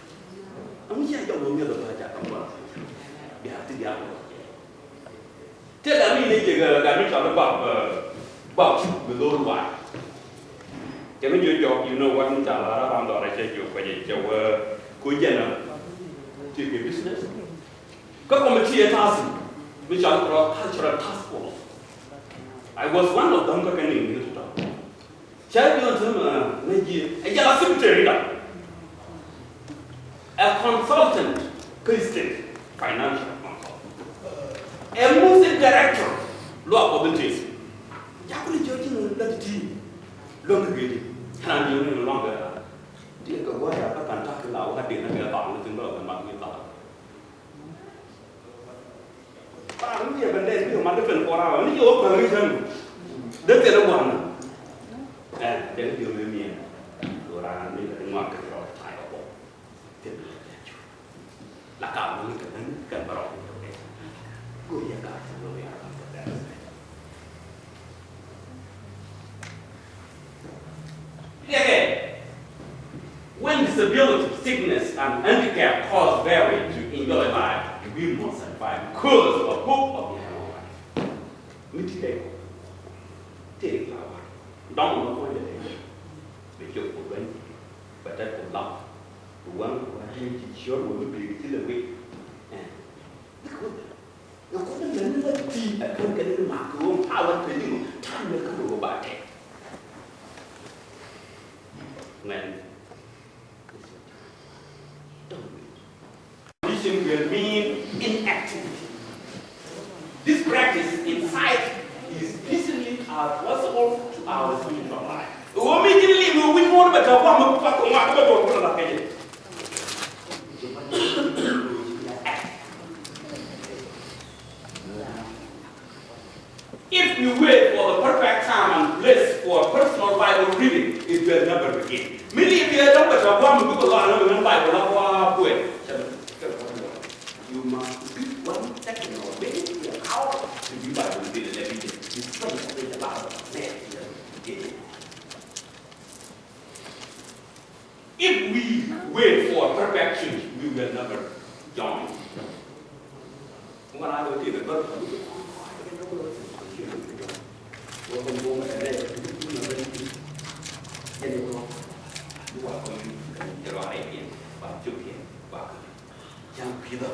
Aŋu cia jɔk mi miɛth ɛ bä ca ka̱m gɔaa bia ti bia kɛ gɔaa. Tëë gat mi ni jɛ gat mi cɔal i̱ bak, bak cuk bi lo̱r wa̱a̱. Cɛ mi jiök jɔk, you know what, mi ca lar a ram dɔɔr a cɛ jiök kɔc cɛ wee ko jɛn a ti kɛ business. Kä committee ɛ task mi cɔal cross cultural task force. I was one of them kä kɛ niŋ ni tɔ̱. Cɛ bi ɣän täämɛ nɛ jiɛ ɛ jɛn a secretary da. Ɛ consultant kä state financial consultant. Ɛ music director luaak kɔth in tëë. Jakuni jiɔk ji̱n la ti ti luäŋ kɛ gee di. Kɛn a jiɔk ni luaŋ kɛ. Diɛ kɛ gua̱a̱th ya kä Kentucky la wä ka diɛ na kɛ thaak ni thin bä la kɛ mat ni thaak. Pa̱a̱r ni yɛ bɛ lɛt ni yɛ mat dee pɛn kɔr a ni yɛ wä päl ni jän. Dee thil i̱ gua̱a̱r ni. Ɛ dee ni yɛ mɛ miɛn. Lo raan ni kɛ ni ŋuak kɛ rɔ ta̱a̱ yɛ bɔ. Thil ni lɛ jɛ cu. La ka wä ni kɛ ben kɛn bä rɔ. Go yɛ ka thil lo yɛ rɔ kɛ bɛ. Again, when disability, sickness, and handicap cause barrier to enjoy life, we must survive because of hope of eternal life. Mi ti dee ko, ti dee la wa, dɔŋ ma ko dee dee, bɛ cok ko ben, bɛ tet ko lam, bɛ wan ko wa ti ti cior wa mi bi ti le wi. Eh, because Ɛ kuth in mɛn ni la ti ɛ kän kɛn ni mak kɛ ɣöö power kɛ liŋ ta̱a̱ mɛ kä röö ba tɛk. Mɛn. Condition will mean inactivity. This practice in sight is decently advisable to our spiritual life. Ɛ ɣöö mi ji̱n liŋ ɣöö wi̱c muɔ̱ɔ̱n bɛ tɔ̱ gua̱a̱m mi kuath kɛ ŋuak bɛ tɔ̱ kuath la kɛ jɛ. If we wait for the perfect time and place for personal Bible reading, it will never begin. Mi li̱i̱ biɛ dɔ̱ŋ bɛ tɔ̱ gua̱a̱m mi bikɛ lɔaak ni ŋän Bible la kua̱a̱k kuɛ. You must give one second or maybe an hour to be Bible reading every day. You spend a lot of time there. If we wait for perfection, we will never join. Ŋuan a lɔ ti kɛ bä. Wä kɔn bo̱o̱ŋ kɛ rɛy kɛ ti ti ma ben ti. Jɛn kɔ. Wa kɔ yu kɛ jɛ lɔ rɛy kɛ ba cuk kɛ ba kɛ. Cam pi̱i̱dä.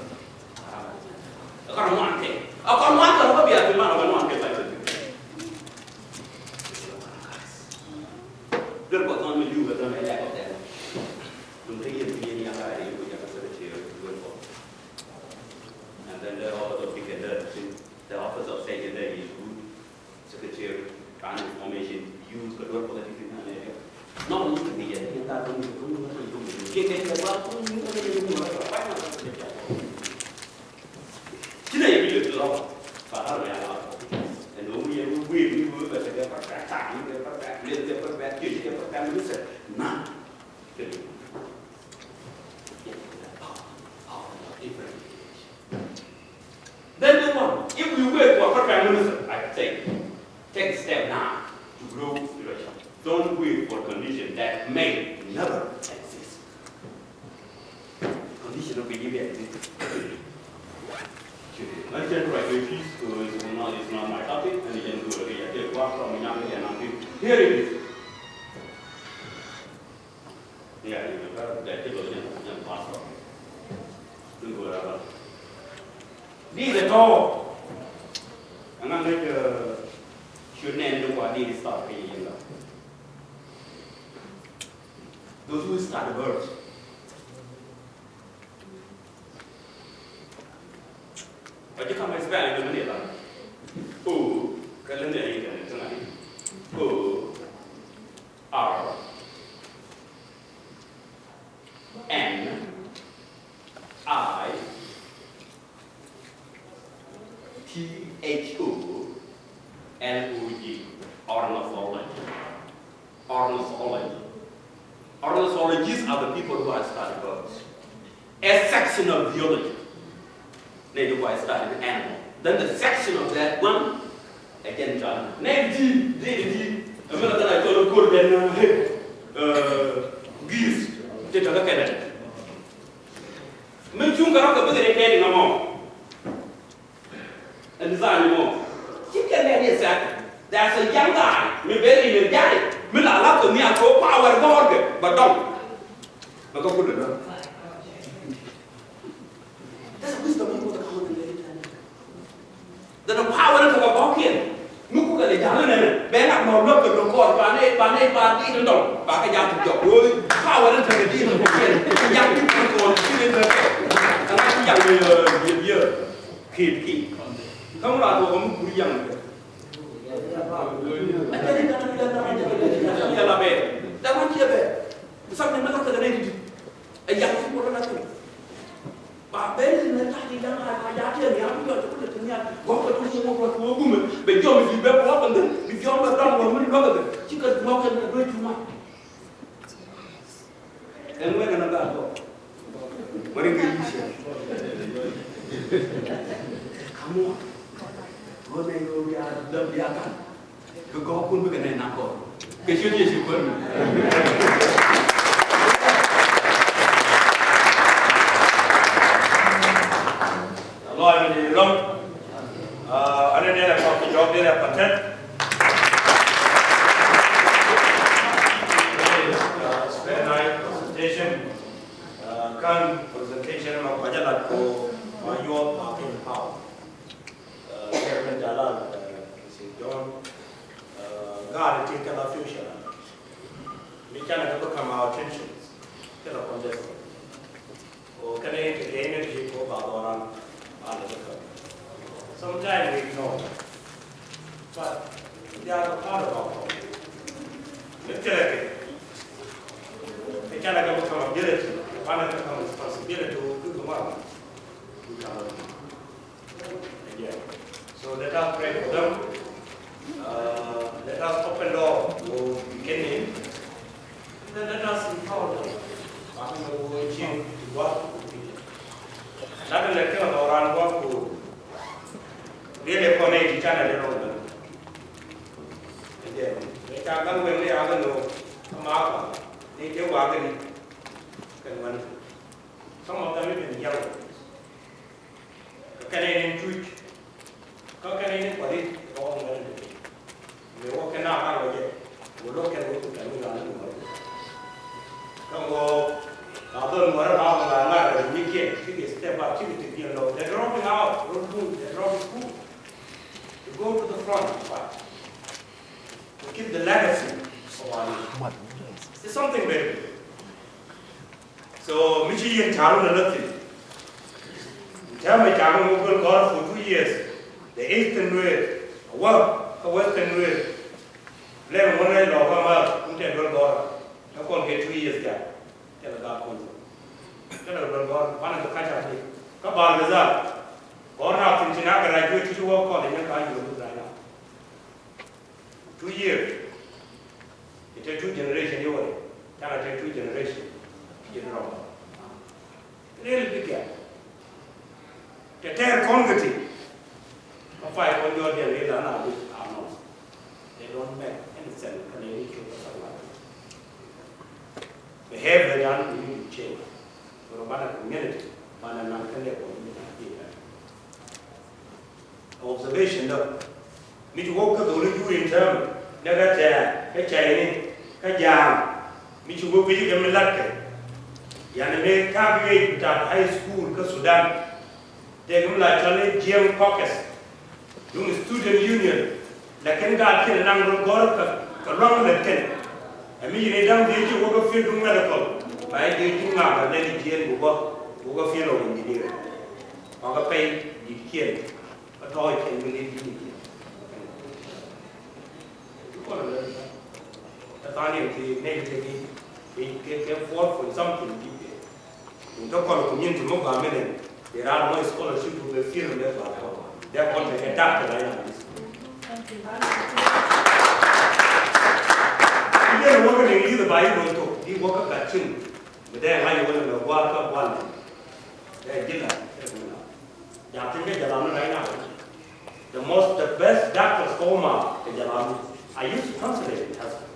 Ɛ kɔn ŋuan kɛ. Ɛ kɔn ŋuan kɛ kä bia ti man ɛ kɔn ŋuan kɛ ba cuk kɛ. Duel Kuɔth thɔn mi li̱w kɛ thɔn ɛ lɛk kɔ tɛn. Duŋ te yɛn ti yɛn ya̱ŋ ka rɛy yɛn ku jakä secretary Duel Kuɔth. And then the office of deacon there, the office of secretary is good. Secretary, kan information, use kɛ Duel Kuɔth a deacon kan ɛ. Nɔmɔ ni ti yɛn yɛn ka duŋ duŋ duŋ duŋ duŋ. Yɛn kɛ jɛ ba duŋ duŋ duŋ duŋ duŋ. Ci na yɛ bi lɛ lɔ ba lar mɛ a la. Ɛn ɣöö mi yɛ mi wee mi wee bɛ kɛ pɛrpɛr ta̱a̱ mi kɛ pɛrpɛr lɛ kɛ pɛrpɛr kiɛ kɛ pɛrpɛr mi sɛ na. Kɛ ni. Then the one, if we wait for a perfect minister, I say, take a step now to grow spiritually. Don't wait for condition that may never exist. Condition of being here. Ngan cɛ try to accuse, so it's not, it's not my topic, and you can do it again. Take one from the young and I'm here it is. Yeah, you know, that, that people can, can pass on. Don't go around. These are all. And I'm going to should name the one these start paying. Those who start the birds. Ɔ ji̱ ka̱m ɛ spell ni mɛ ni la. O kɛ lɛ ni ɛ yi kɛ ni ti ŋa̱ ni. O R N I T H O L O G. Ornithology. Ornithology. Ornithologists are the people who are study birds. A section of biology. Nɛ di why study the animal. Then the section of that one, again, John. Nɛ di, di, di, a mɛ la kana jɔn ko den, uh, geese. Ti ta ka kɛnɛ. Mɛ cuŋ ka rɔ ka bigɛ ni kɛn ŋa mɔ. Ɛn zani mɔ. Ci kɛn dɛ ni sɛk. There's a young guy mi bɛ ri ni jari mi la la ko ni a ko power gɔr kɛ ba dɔŋ. Ba ka kulɛ dɔŋ. That's a wisdom you want to come with. Dhɛn ɛ power in tekɛ gɔ̱kiɛn. Mi kukɛ lɛ ja̱l inɛnɛ bɛ ŋak mɔ luäk kɛ luäk kɔɔr banɛ banɛ ba diit in dɔŋ ba kɛ ja̱l ti jɔk. Wee power in tekɛ diit in kɔ̱kiɛn. Ja̱l ti kɔɔr ti in tekɛ. Kɛ ŋa̱c ti ja̱l yɛ yɛ yɛ. Kiit kiit. Kä ŋun a tuɔk mi kuri ja̱l in tekɛ. Yɛ la bɛ. Dama ciɛ bɛ. Something mi la kɛ nɛ ti. Ɛ ja̱l ti kɔɔr la kɛ. Ba ben ni na ta di dang a a ja te ni a bi yɔ te ku te ni a gɔk te ku ni mo ko ko gume be jom di be ko ko den bi jom be dang wo mi lo ko ci ka mo ko na do ju ma. Ɛn we na ba ko. Wani ke yi shi. Come on. Go na yo ya da ya kan. Bi gɔɔkun bikɛ nɛn na kɔn kɛ ciöt Yecu Kuäär mi. Lɔc mi di lɔŋ. Anɛ nɛn ɛ kɔn kɛ jɔk di nɛ kɔn tɛt. Very nice presentation. Kan presentation ma kɔc a lat ko ma yuɔth ma ken power. Kɛ min jalal, Mister John, gaat ti kɛ la future. Mi canɛ kɛ become our attention. Kɛ la kɔn dɛ. O kɛnɛ kɛ kɛ energy ko ba dɔran. Ba lɛ kɛ. Sometimes we ignore. But they are a part of our culture. Mi kɛ la kɛ. Kɛ canɛ kɛ become ability. Ba lɛ kɛ become responsibility. O kɛ kɛ mara. Again. So let us pray for them. Uh, let us open door for beginning. And then let us empower them. Ba mi wä chin ti wä ku ti. Lakin lɛ kɛ lɔ ran wä ku. Riel ɛ kɔn ɛ ti canɛ dee rɔm dee. Again. Lɛ ca gan weng ni a gan no. Kama ka ni te wä gan ni. Kɛn wä ni. Some of them even young. Kä kɛn in tuc. Kä kɛn in kualit kɛ ɣɔw ŋuɛn in tuc. Mëë wä kɛn a kar wä jɛ. Wä lo̱k kɛn wä kut kɛn wä ŋuɛn in tuc. Kä ŋɔ ka dhɔn ŋuɛn in a ŋuɛn in ŋa̱r kɛ ni kiɛn. Cikɛ step up, cikɛ ti kiɛn lɔ. They're dropping out. Don't do. They drop school. To go to the front. But to keep the legacy of our youth. It's something very good. So mi ci yen ca̱r wun a lät thi̱n. Täämɛ ca̱r wun wä göl gɔ̱r for two years. The Eastern Nuer a wä kä Western Nuer. Lɛn wun a lɔ kä ma̱th wun tɛ duel gɔ̱r. Kä kɔn kɛ two years ca tɛ lɛ gak kɔn. Tɛ lɛ duel gɔ̱r banɛ kɛ ka̱c a thi̱n kä Bahr el Ghazal. Gɔ̱r na thi̱n ci na graduate ti ci wä kɔn in kä university right now. Two years. It take two generation yɛ wä. Canɛ take two generation. Ci drop. Really big gap. Tɛ tɛɛr kɔn kɛ ti. Kä five kɔn jɔɔdiɛn ri la na bi a nɔ. They don't make any sense. Kä ni ni cu kä sa la. Behavior dan ni ni change. Kɛ rɔ banɛ community banɛ nan kä lɛ kɔn ni na bi. Observation dɔ mi ci wä kä dholi juri in term dɛ kä tɛɛ kä cayni kä jaam mi ci wä guic kɛ mi latkɛ. Yani mi ka̱a̱k wi̱i̱ bi ta̱a̱ high school kä Sudan. Tëëk mi la cɔl i̱ Jiɛŋ Caucus duŋ student union. Lakin gaat kiɛn naŋ rɔ gɔ̱r kä kä luaŋ lät kɛn. Ɛ mi yini da̱ŋ dhiec ci wä kä field duŋ medical ba i̱ dhiec duŋ ŋa̱k ɛ lɛn i̱ jiɛn bukɔ bukɔ field of engineering. Kɔkɛ pɛy di̱t kiɛn. Kä tɔɔc kɛn mi len ji̱n i̱ jiɛn. Kä than in ti nɛy ti ti kɛ kɛ four point something ji̱ kɛ. Min kä kɔn community mɔ ba mɛnɛ dee ran mɔ scholarship bɛ field mɛ ba kɔn. Dee kɔn tɛ kɛ dak tɛ la yan. I̱ dee wä kɛ ni yi̱th ba i̱ dɔn tok i̱ wä kɛ gat cin. Mi dee ŋa̱c wä ni mɛ gua̱a̱r kä gua̱a̱r ni. Dee ji̱ la. Jam tin kɛ jalam ni right now. The most, the best doctors kɛ wä ma kɛ jalam ni. I used to translate in Hassan.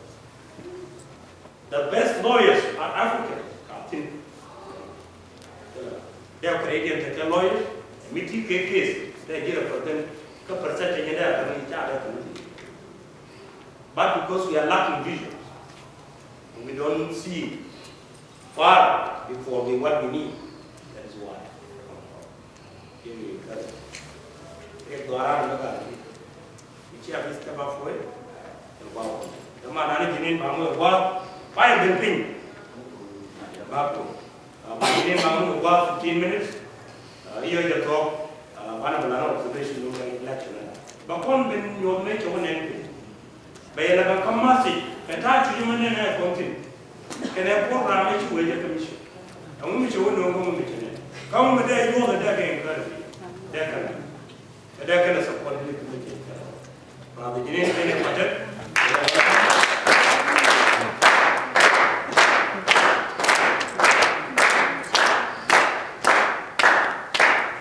The best lawyers are African. Ka thin. They are Canadian, they are lawyers. Mi ti kɛ case, they get a percent, kä percentage in there, I mean, charge that. But because we are lacking vision, and we don't see far before we, what we need, that is why. Give me courage. Kɛ dhɔaran mi gal i̱ ci a bi step up for it. Kɛ gua̱a̱th wä dämandan ji̱n in ba ŋu ɛ gua̱a̱th ba yɛ ben piny. Ba kuɔth ba ji̱n in ba ŋu ɛ gua̱a̱th fifteen minutes. I̱ yɔ jɛ thuɔ̱k. Banɛ bi lan observation ni kɛ election ni ba kɔn ben nyuɔth mëë cɛ wä nɛn piny. Bɛ yɛ lɛ bɛ kä message kɛ ta̱a̱ cuc mɛ nɛn ɛ kɔn thi̱n. Kɛnɛ program ɛ ci wee jɛ commission. Ɛŋu mi cɛ wä no̱o̱ŋ kä ŋu mi cɛ nɛn kä ŋu mi dee yuɔth ɛ dee kɛ encourage dee kɛ nɛn. Kɛ dee kɛnɛ support ni kɛ mi cɛ kɛ. Brother Jinin kɛ